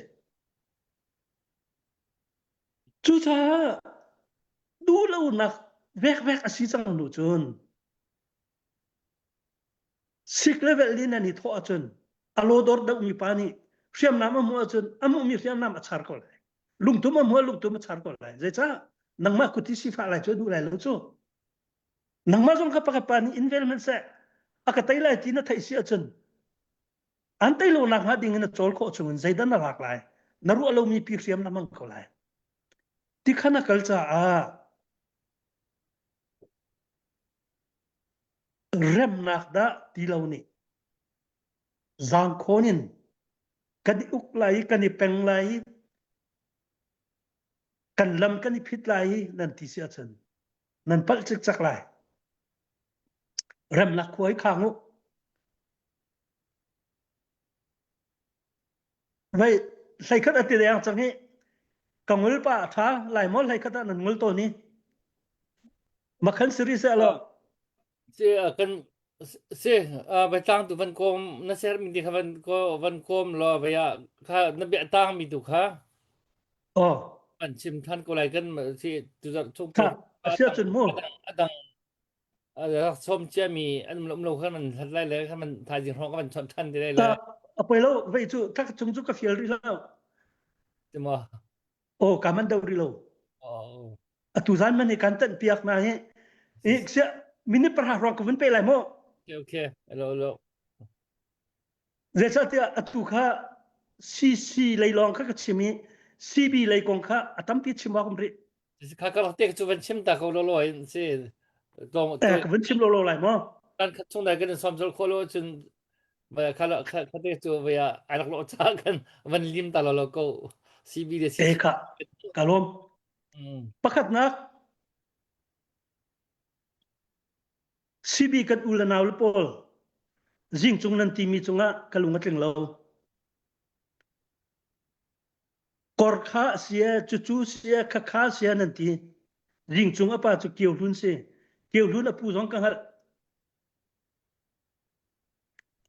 Cucaah duhlonak vekvek a si cang hnu cun sik le velh in an i thawh ahcun a lawdor deuhmi pa nih hriamnam a hmuh ahcun a hmuhmi hriamnam a char ko lai. Lungtum a hmuh lungtum a char ko lai. Zeicah? Nangmah kut i sifah lai cu a duh lai lo cu. Nangmah zong kha pakhat pa nih in vel hmanhseh a ka tei lai ti na theih si ahcun an tei lo nak hnga ding in na cawl khawh chung in zeidah na lak lai na ruah lomi pi hriam na hmang ko lai ti khan a kal caah remnak dah ti lo nih zaangkhawn in kan i uk lai i kan i peng lai i kan lam kan i phit lai i nan ti si ahcun nan palh cikcek lai remnak khua i khang u Vei hleikhat a ti deng cang hi ka ngul pa a ṭha lai maw hleikhat ah nan ngul tawn i makhan siri seh lo Si kan si vai tu van kom na ser mi ti kha van ko van kom lo vai ah kha na bia tang mi tu kha oh an chim than ko lai kan si tu chung tha asia chun mu adang rak sawm ciami an um lo kha man hlat lai le kha man thaizing hrawng ka van chawnh ṭhan ti lai le. A poi lo vei cu thak chung cu ka fial rih lo. Ti maw? Oh ka man do rih lo. Oh. Atu zan man hi kan tanh piak na hi. I sia minute pahra hrawng ka vun pe lai mu. Okay okay. Hello hello. Zeicahtiah atu kha. CC lei lawng kha ka chim i CB lei kong kha a tampi chim awk um rih. Kha ka te cu van chim ta ko lo lo in si. Eh, ka van chim lo lo lai maw? Kan khat chung dai kan in som zol kho lo cun va kha lo kha te cu va ya ai rak lo cha kan van lim ta lo lo ko CB le CC. Eh kha ka lom. Pakhatnak CB kan u le nau le pawl zingcung nan timi cungah ka lung a tling lo. Kor kha sia, cucu sia, khakha sia nan ti. Zingcung a pa cu Kio Hlun si. Kio Hlun a pu zong ka hngalh.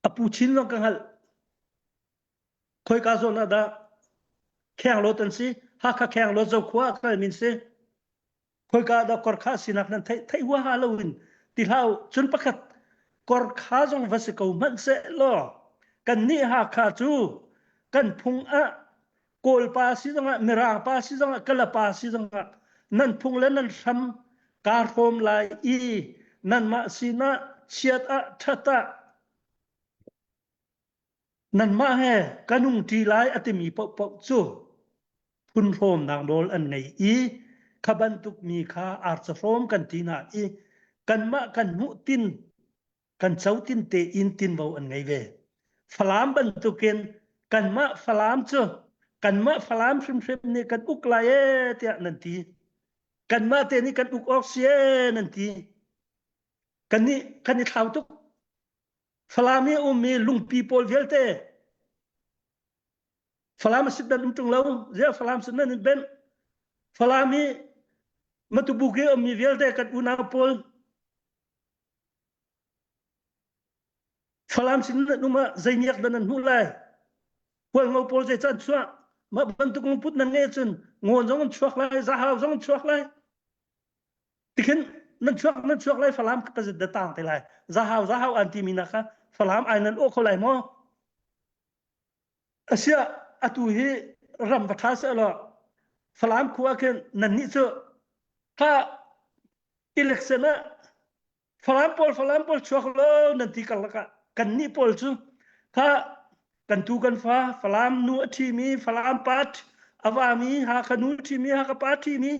A pu chin zong ka hngalh. Khoika zawn ah dah Khenglawt an si. Hakha Khenglawt Zokhua ah kal min si. Khoika dah korkha sinak nan theih theih huaha loin ti hlah u. Cun pakhat korkha zong va si ko hmanh seh law kannih Hakha cu kan phung ah Kawlpa si zongah Mirang pa si zongah Kalapa si zongah nan phung le nan hram kaa hrawm lai i nanmah sinah chiat ah ṭhat ah Nanmah he ka nungṭi lai a timi paohpaoh cu phunhrawmnak nawl an ngei i kha bantuk mi kha arcahrawm kan ti hna i kanmah kan hmuh tin kan co tin tein tinvo an ngei ve. Falam bantukin kanmah Falam cu kanmah Falam hrimhrim nih kan uk lai ee tiah nan ti. Kanmah te nih kan uk awk si ee nan ti. Kannih kan i thlau tuk. Falam i a ummi lungpi pawl vialte Falam a sit nan um ṭung lo ziah Falam sin nan in benh Falam i Matubuk i a ummi vialte kan unau pawl Falam sin nan um ah zeiniak dah nan hmuh lai Hualngo pawl zei can chuah mah bantuk lungput nan ngei cun ngawn zong an chuak lai zahau zong an chuak lai Tikhin nan chuak nan chuak lai Falam ka zit da tang te lai. Zahau zahau an timi na kha Falam ai nan awh kho lai maw? Asia atu hi ram va tha se law Falam khua khin nan nih cu kha election ah Falam pawl Falam pawl chuak lo nan ti karlak ah kannih pawl cu kha kan tu kan fa Falam nu a ṭhimi Falam pa a vami Hakha nu a ṭhimi Hakha pa a ṭhimi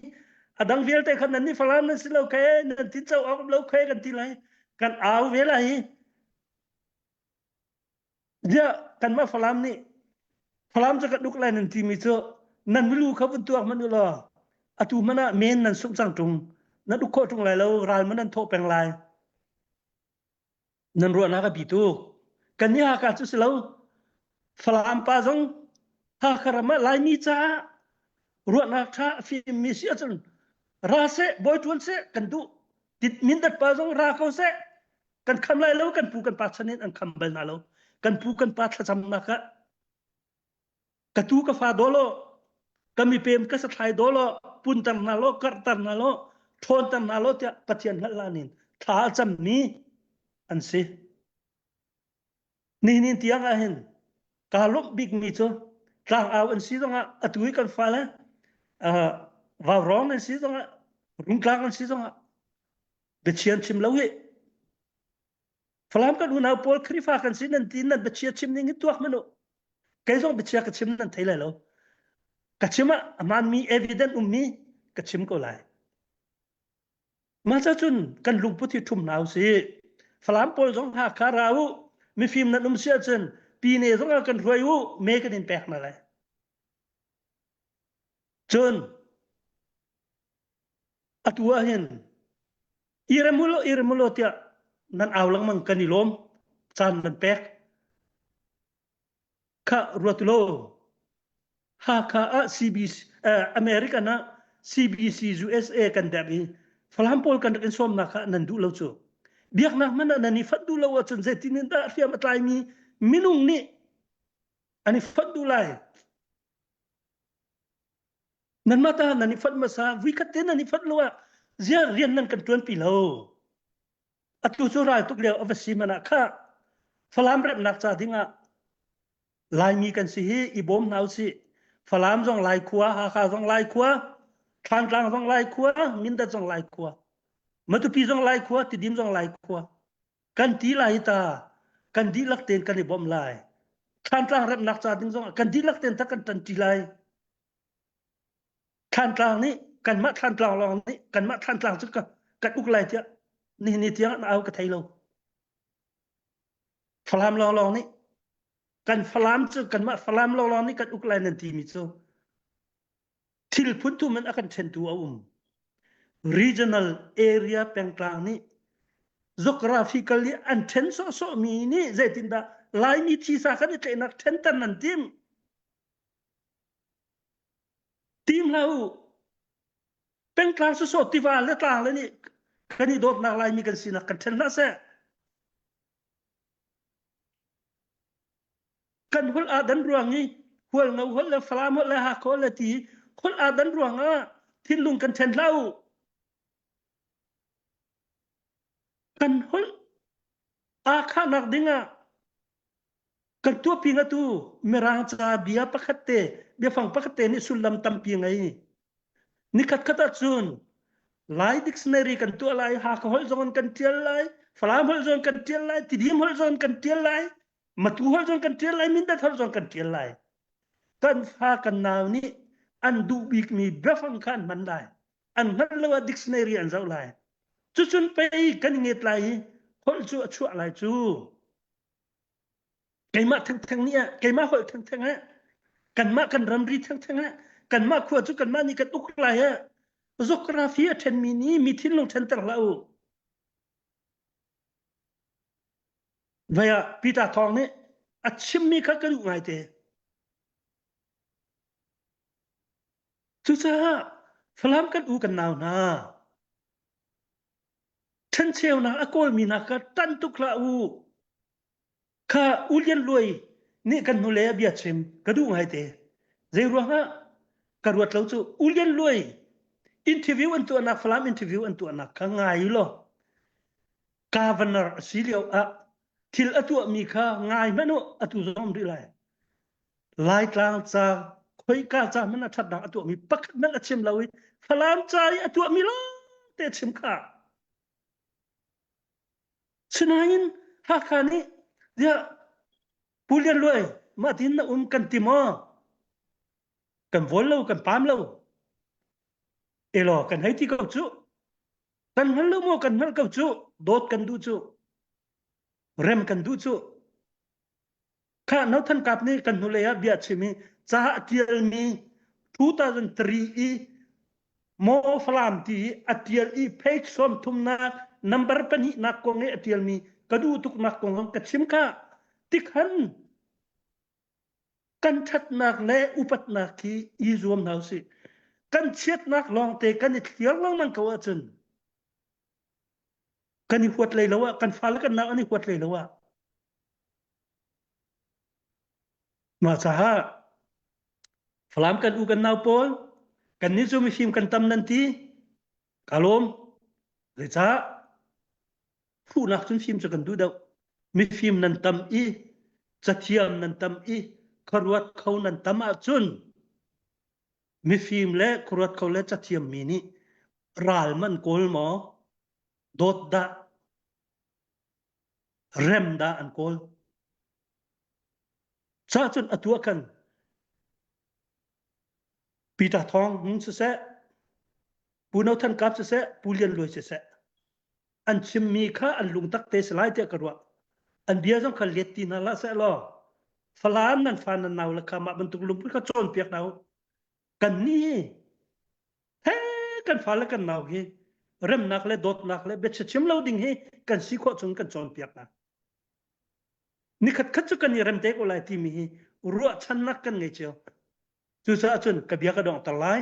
a dang vialte kha nan nih Falam nan si lo khe nan tin co awk lo khe kan ti lai kan au ve lai Ziah kanmah Falam nih Falam cu kan uk lai nan timi cu nan milu kha vun tuak hmanh u law atu hmanh ah men nan sungh cang ṭung nan uk khawh ṭung lai lo ral man nan thawh peng lai nan ruahnak a bi tuk kan nih Hakha cu si lo Falam pa zong Hakha ram ah Laimi caah ruahnak ṭha a fimmi si ahcun ra seh bawi ṭuan seh kan duh Mindat pa zong ra ko seh kan kham lai lo kan pu kan pa chan in an kham bal hna lo kan pu kan pa thlacamnak ah ka tu ka fa dolo ka mipem ka sathlai dolo punter hna lo karhter hna lo ṭhawnter hna lo tiah Pathian hngalh lan in thla a cammi an si nihin tiang ah hin kaa lawmh bikmi cu tlangau an si zongah atu i kan fale vaurawng an si zongah rungtlang an si zongah biachian chim lo hi Falam kan unau pawl Khrihfa kan si nan ti nan biachia chim ning hi tuak hmanh u kei zong biachia ka chim nan thei lai lo ka chim ah a hmaanmi evidence ummi ka chim ko lai mah ca cun kan lungput hi ṭhum hna usih Falam pawl zong Hakha ra u mifim nan um si ahcun pine zong ah kan hruai u me kan in pek hna lai cun Atu ah hin i rem u law i rem u law tiah nan au lengmang kan i lawm caan nan pek kha ruat u law Hakha ah CBC eh, American ah CBC USA kan derh i Falam pawl kan rak in sawmnak kha nan duh lo cu biaknak hmanh ah nan i fat duh lo ahcun zeitin in dah hriam a tlaimi minung nih an i fat duh lai Nanmah ta nan i fonh hmasa vuikhat te nan i fonh lo ah ziar rian nan kan ṭuanpi lo. Atu cu ral tuk lio a va si man ah kha Falam remnak ca ding ah Laimi kan si hi i bawm hna usih. Falam zong Lai khua, Hakha zong Lai khua, Thlantlang zong Lai khua, Mindat zong Lai khua, Matupi zong Lai khua, Tidim zong Lai khua. Kan ti lai ta, kan dihlak tein kan i bawmh lai. Thlantlang remnak ca ding zong ah kan dihlak tein tak kan ṭanṭi lai. Thlantlang nih kanmah Thlantlang lawng nih kanmah Thlantlang cu kan uk lai tiah nihin ni tiang na au ka thei lo. Falam lawnglawng nih kan Falam cu kanmah Falam lawnglawng nih kan uk lai nan timi cu thil phun thum in a kan ṭhentu a um. Regional area pengtlang nih geographically an ṭhen sawhsawhmi nih zeitindah Laimi thisa kan i tlaihnak ṭhenter nan tim. Tim hlah u. Pengtlang sawsawh tiva le tlang le nih kan i dawtnak Laimi kan sinak kan ṭhen hlah seh. Kan holh aa dan ruang i Hualngo holh le Falam holh le Hakha holh le ti holh aa dan ruang ah thinlung kan ṭhen hlah u. Kan holh aa khahnak ding ah kan tuahpi ngatu Mirang ca bia pakhat te biafang pakhat te nih sullam tampi ngei. Nikhat khat ahcun Lai dictionary kan tuah lai, Hakha holh zong in kan ṭial lai, Falam holh zong kan ṭial lai, Tidim holh zong kan ṭial lai, Matu holh zong kan ṭial lai, Mindat holh zong kan ṭial lai. Kan fa kan nau nih an duh bikmi biafang kha an hman lai. An hngalh lo ah dictionary an zoh lai. Cucun pei kan i nget lai i holh cu a chuah lai cu. Keimah thengtheng nih ah, keimah holh thengtheng ah, kanmah kan ramri thengtheng ah, kanmah khua cu kanmah nih kan uk lai ah, geography a ṭhenmi nih mi thinlung ṭhenter hlah u. Vai ah Peter Thawng nih a chimmi kha ka duh ngaite. Cucaah Falam kan u kan nau hna, ṭhencheunak a kawlmi hna kha ṭanh tuk hlah u. Kha U Lian Luai nih kan hnulei ah bia chim ka duh ngaite. Zei ruangah ka ruat lo cu U Lian Luai interview an tuahnak Falam interview an tuahnak kha ngai law governor a si lio ah thil a tuahmi kha ngai hmanh u atu zong um rih lai. Laitlang ca khoika ca hmanh a ṭhatnak a tuahmi pakhat hmanh a chim lo i Falam ca i a tuahmi lawng te chim kha. Sinain Hakha nih ziah Pu Lian Luai mah tin na um kan ti maw? Kan vawl lo kan pam lo. Elaw kan hei ti ko cu. Kan hngal lo maw kan hngal ko cu. Dawt kan duh cu. Rem kan duh cu. Kha No Than Kap nih kan hnulei ah bia chim i ca a tialmi 2003 i Maw Falam ti i a tial i page sawm thumnak number pahnihnak kong i a tialmi ka duh tuknak kong ka chim kha tikhan kan ṭhatnak le upatnak hi i zuam hna usih. Kan chiatnak lawngte kan i thliar lengmang ko ahcun kan i huat lei lo ah kan fale kan nau an i huat lei lo ah Mah caah Falam kan u kan nau pawl kannih cu mifim kan tam nan ti ka lawm. Zeicah hruhnak cun fim cu kan duh deuh. Mifim nan tam i cathiam nan tam i khuaruat kho nan tam ahcun mifim le khuaruat kho le cathiam mi nih ral man kawl maw dawt dah rem dah an kawl. Ca cun atu ah khan Peter Thawng hung siseh, Pu No Than Kap siseh, Pu Lian Luai siseh, an chimmi kha an lungtak te si lai tiah ka ruah. An bia zong kha let ti hna hlah seh law, Falam nan fa nan nau le kha mah bantuk lungput kha cawnpiak hna u. Kan nih he kan fale kan nau hi remnak le dawtnak le biachia chim lo ding hi kan si khawh chung kan cawnpiak hna. Nikhat khat cu kan i rem te ko lai timi hi ruahchannak kan ngei cio. Cucaah cun ka bia ka donghter lai.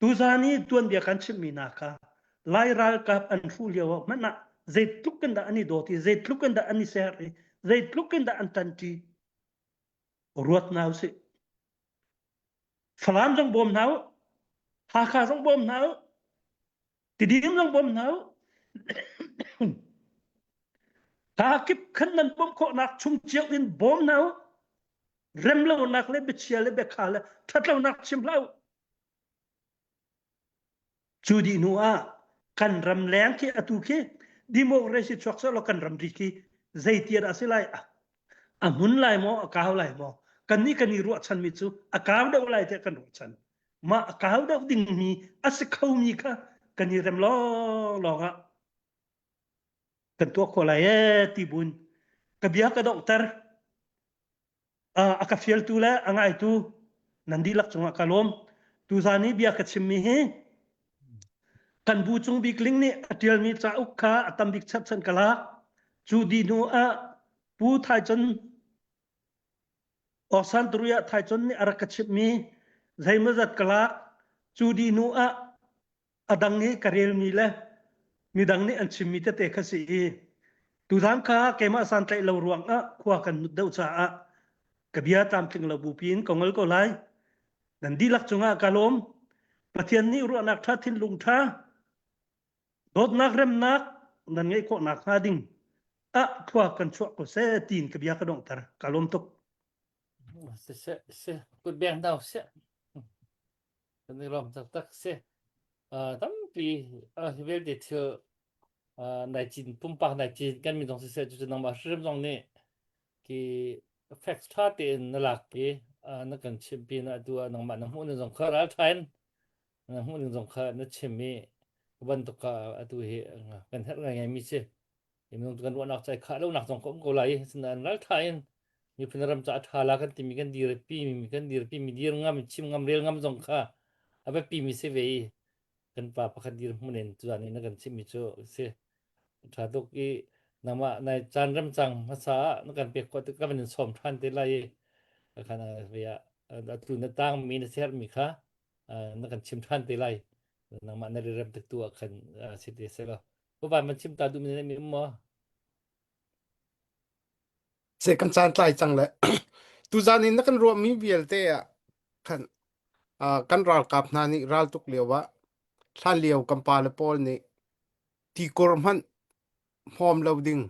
Tuzaan i tuanbia kan chimhmi hna kha Lai ralkap an hruh lio ah hmanh ah zeitluk in dah an i dawt i zeitluk in dah an i ser i zeitluk in dah an ṭanṭi ruat hna usih. Falam zong bawm hna u, Hakha zong bawm hna u, Tidim zong bawm hna u. Ka kip khan nan bawmh khawhnak chung cio in bawm hna u. Remlonak le biachia le biakha le ṭhatlonak chim hlah u. Cu dih hnu ah kan ram leng khi atu khi democracy chuak seh law kan ramri khi zei tiah dah a si lai? A hmun lai maw, a kau lai maw? Kannih kan i ruahchanmi cu a kau deuh lai tiah kan ruahchan. Mah a kau deuh dingmi a si khomi kha kan i rem lawnglawng ah kan tuah khawh lai ee ti buin ka bia ka donghter. A ka fialtu le a ngaitu nan dihlak cungah ka lawm. Tuzan i bia ka chimmi hi kan bu cung bik ling nih a ṭialmi cauk kha a tam bik cherhchan ka lak. Cu dih hnu ah Pu Thai Cun Awsan Turuia Thai Cun nih a rak ka chimhmi zeimawzat ka lak. Cu dih hnu ah a dang i ka relmi le midang nih an chimmi tete kha si i tuzan kha keimah santlaih lo ruangah khua kan nut deuh caah ka bia tlamtling lo bupi in ka ngol ko lai. Nan dihlak cungah ka lawm. Pathian nih ruahnak ṭha thinlung ṭha dawtnak remnak nan ngeih khawh nakhnga ding ah khua kan chuah ko seh tiin ka bia ka donghter. Ka lawm tuk. Si seh si kut beng dau seh. Kan i lawm taktak si. Uh, tampi uh, hi vialte thil uh, nai cin pumpak nai cin kan min zong siseh cucu nangmah hrim zong nih ki facts tha tein na lak i uh, na kan chimh pin ah tu ah nangmah na hmuh ning zong kha ral tha in na hmuh ning zong kha na chim i bantuk kha atu hi kan herh ngai mi si. Minung kan ruahnak cai khah lonak zong ka um ko lai i asinain raltha in miphun ram ca a ṭha la kan timi kan dirpi mi kan dirpi mi dir ngam chim ngam rel ngam zong kha a biapi mi si ve i kan pa pakhat dir hmun in tuzan in na kan chimmi cu si ṭha tuk i nangmah nai caan rem cang hmasa ah na kan pek khawh tik ka van in sawm ṭhan te lai i khan ve ah atu na tang mi na ser mi kha na kan chim ṭhan te lai nangmah na rem tik tu ah khan si te se lo Upa man chim ta duh mi mi um maw? Se kan caan tlai cang le tuzan in na kan ruahmi vialte ah khan ah, kan ralkap hna nih raltuk lio ah hlan lio kan pale pawl nih tikur hmanh hmawm lo ding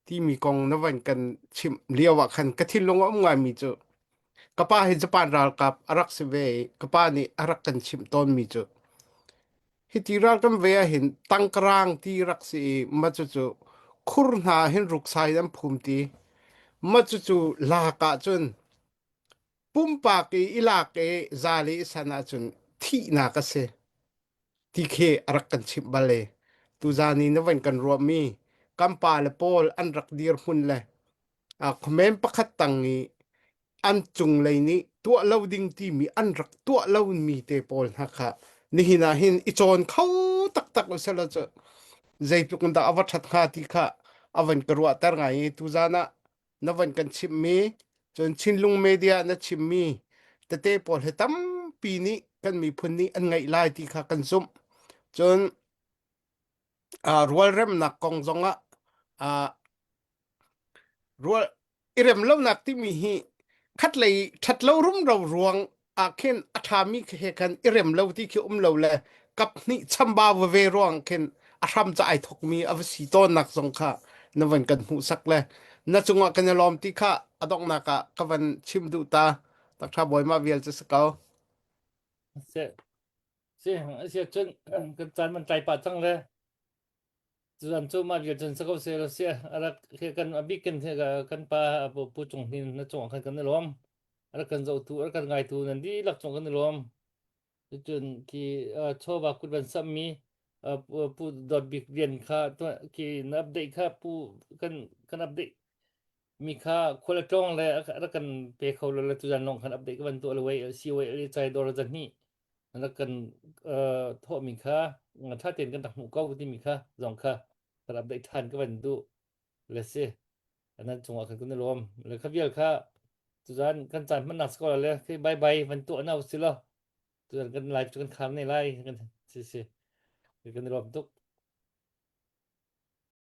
timi kong na van kan chimh lio ah khan ka thinlung a um ngaimi cu ka pa hi Japan ralkap a rak si ve i ka pa nih a rak kan chimh tawnmi cu hiti ral kan ve ah hin tangkarang ti rak si i ma cucu khur hna hin ruksai an phum ti ma cucu lak ah cun pumpak i i lak i zal i san ahcun thihnak a si ti khi a rak kan chimh bal i tuzan i na van kan ruahmi kan pa le pawl an rak dirhmun le khuamen pakhat tang i an cunglei nih tuah lo ding timi an rak tuah lomi te pawl hna kha nihin ah hin i cawn kho taktak u selaw cu zeitluk in dah a va ṭhat hnga ti kha a van ka ruahter ngai i tuzan ah na van kan chimhmi cun Chinlung media na chimmi tete pawl hi tampi nih kan miphun nih an ngaih lai ti kha kan zumh. Cun uh, rualremnak kong zongah uh, rual i rem lonak timi hi khatlei ṭhatlo rumro ruang ah khin a ṭhami he khan i rem lo ti khi um lo le kap hnih chambau veve ruang khin a hram ca ai thokmi a va si tawnnak zong kha na van kan hmuhsak le na cungah kan i lawm ti kha a donghnak ah ka van chim duh ta takṭha bawi mah vial cu si ko. Si si si cun kan caan man tlai pah cang le Cun cu mah vial cun si ko seh law sia a rak hi kan a bik in kan pa Pu Cung Hnin na cungah khan kan i lawm. A rak kan zohtu, a rak kan ngaitu nan dihlak cung kan i lawm. Cun khi chawva kut van sammi Pu Dawt Bik rian kha khi na update kha Pu kan kan update mi kha khual a tlawng le a rak kan pe kho lo le tuzan lawng khan update ka van tuah lo wei COA chai dawr zan hnih rak kan thawhmi kha ṭha tein kan rak hmuh ko timi kha zong kha kan update ṭhan ka van duh le si nan cungah khan kan i lawm le kha vial kha tuzan kan caan hmannak si ko le khi bye bye van tuah na si lo tuzan kan live cu kan khar ne lai kan si si kan i lawm tuk.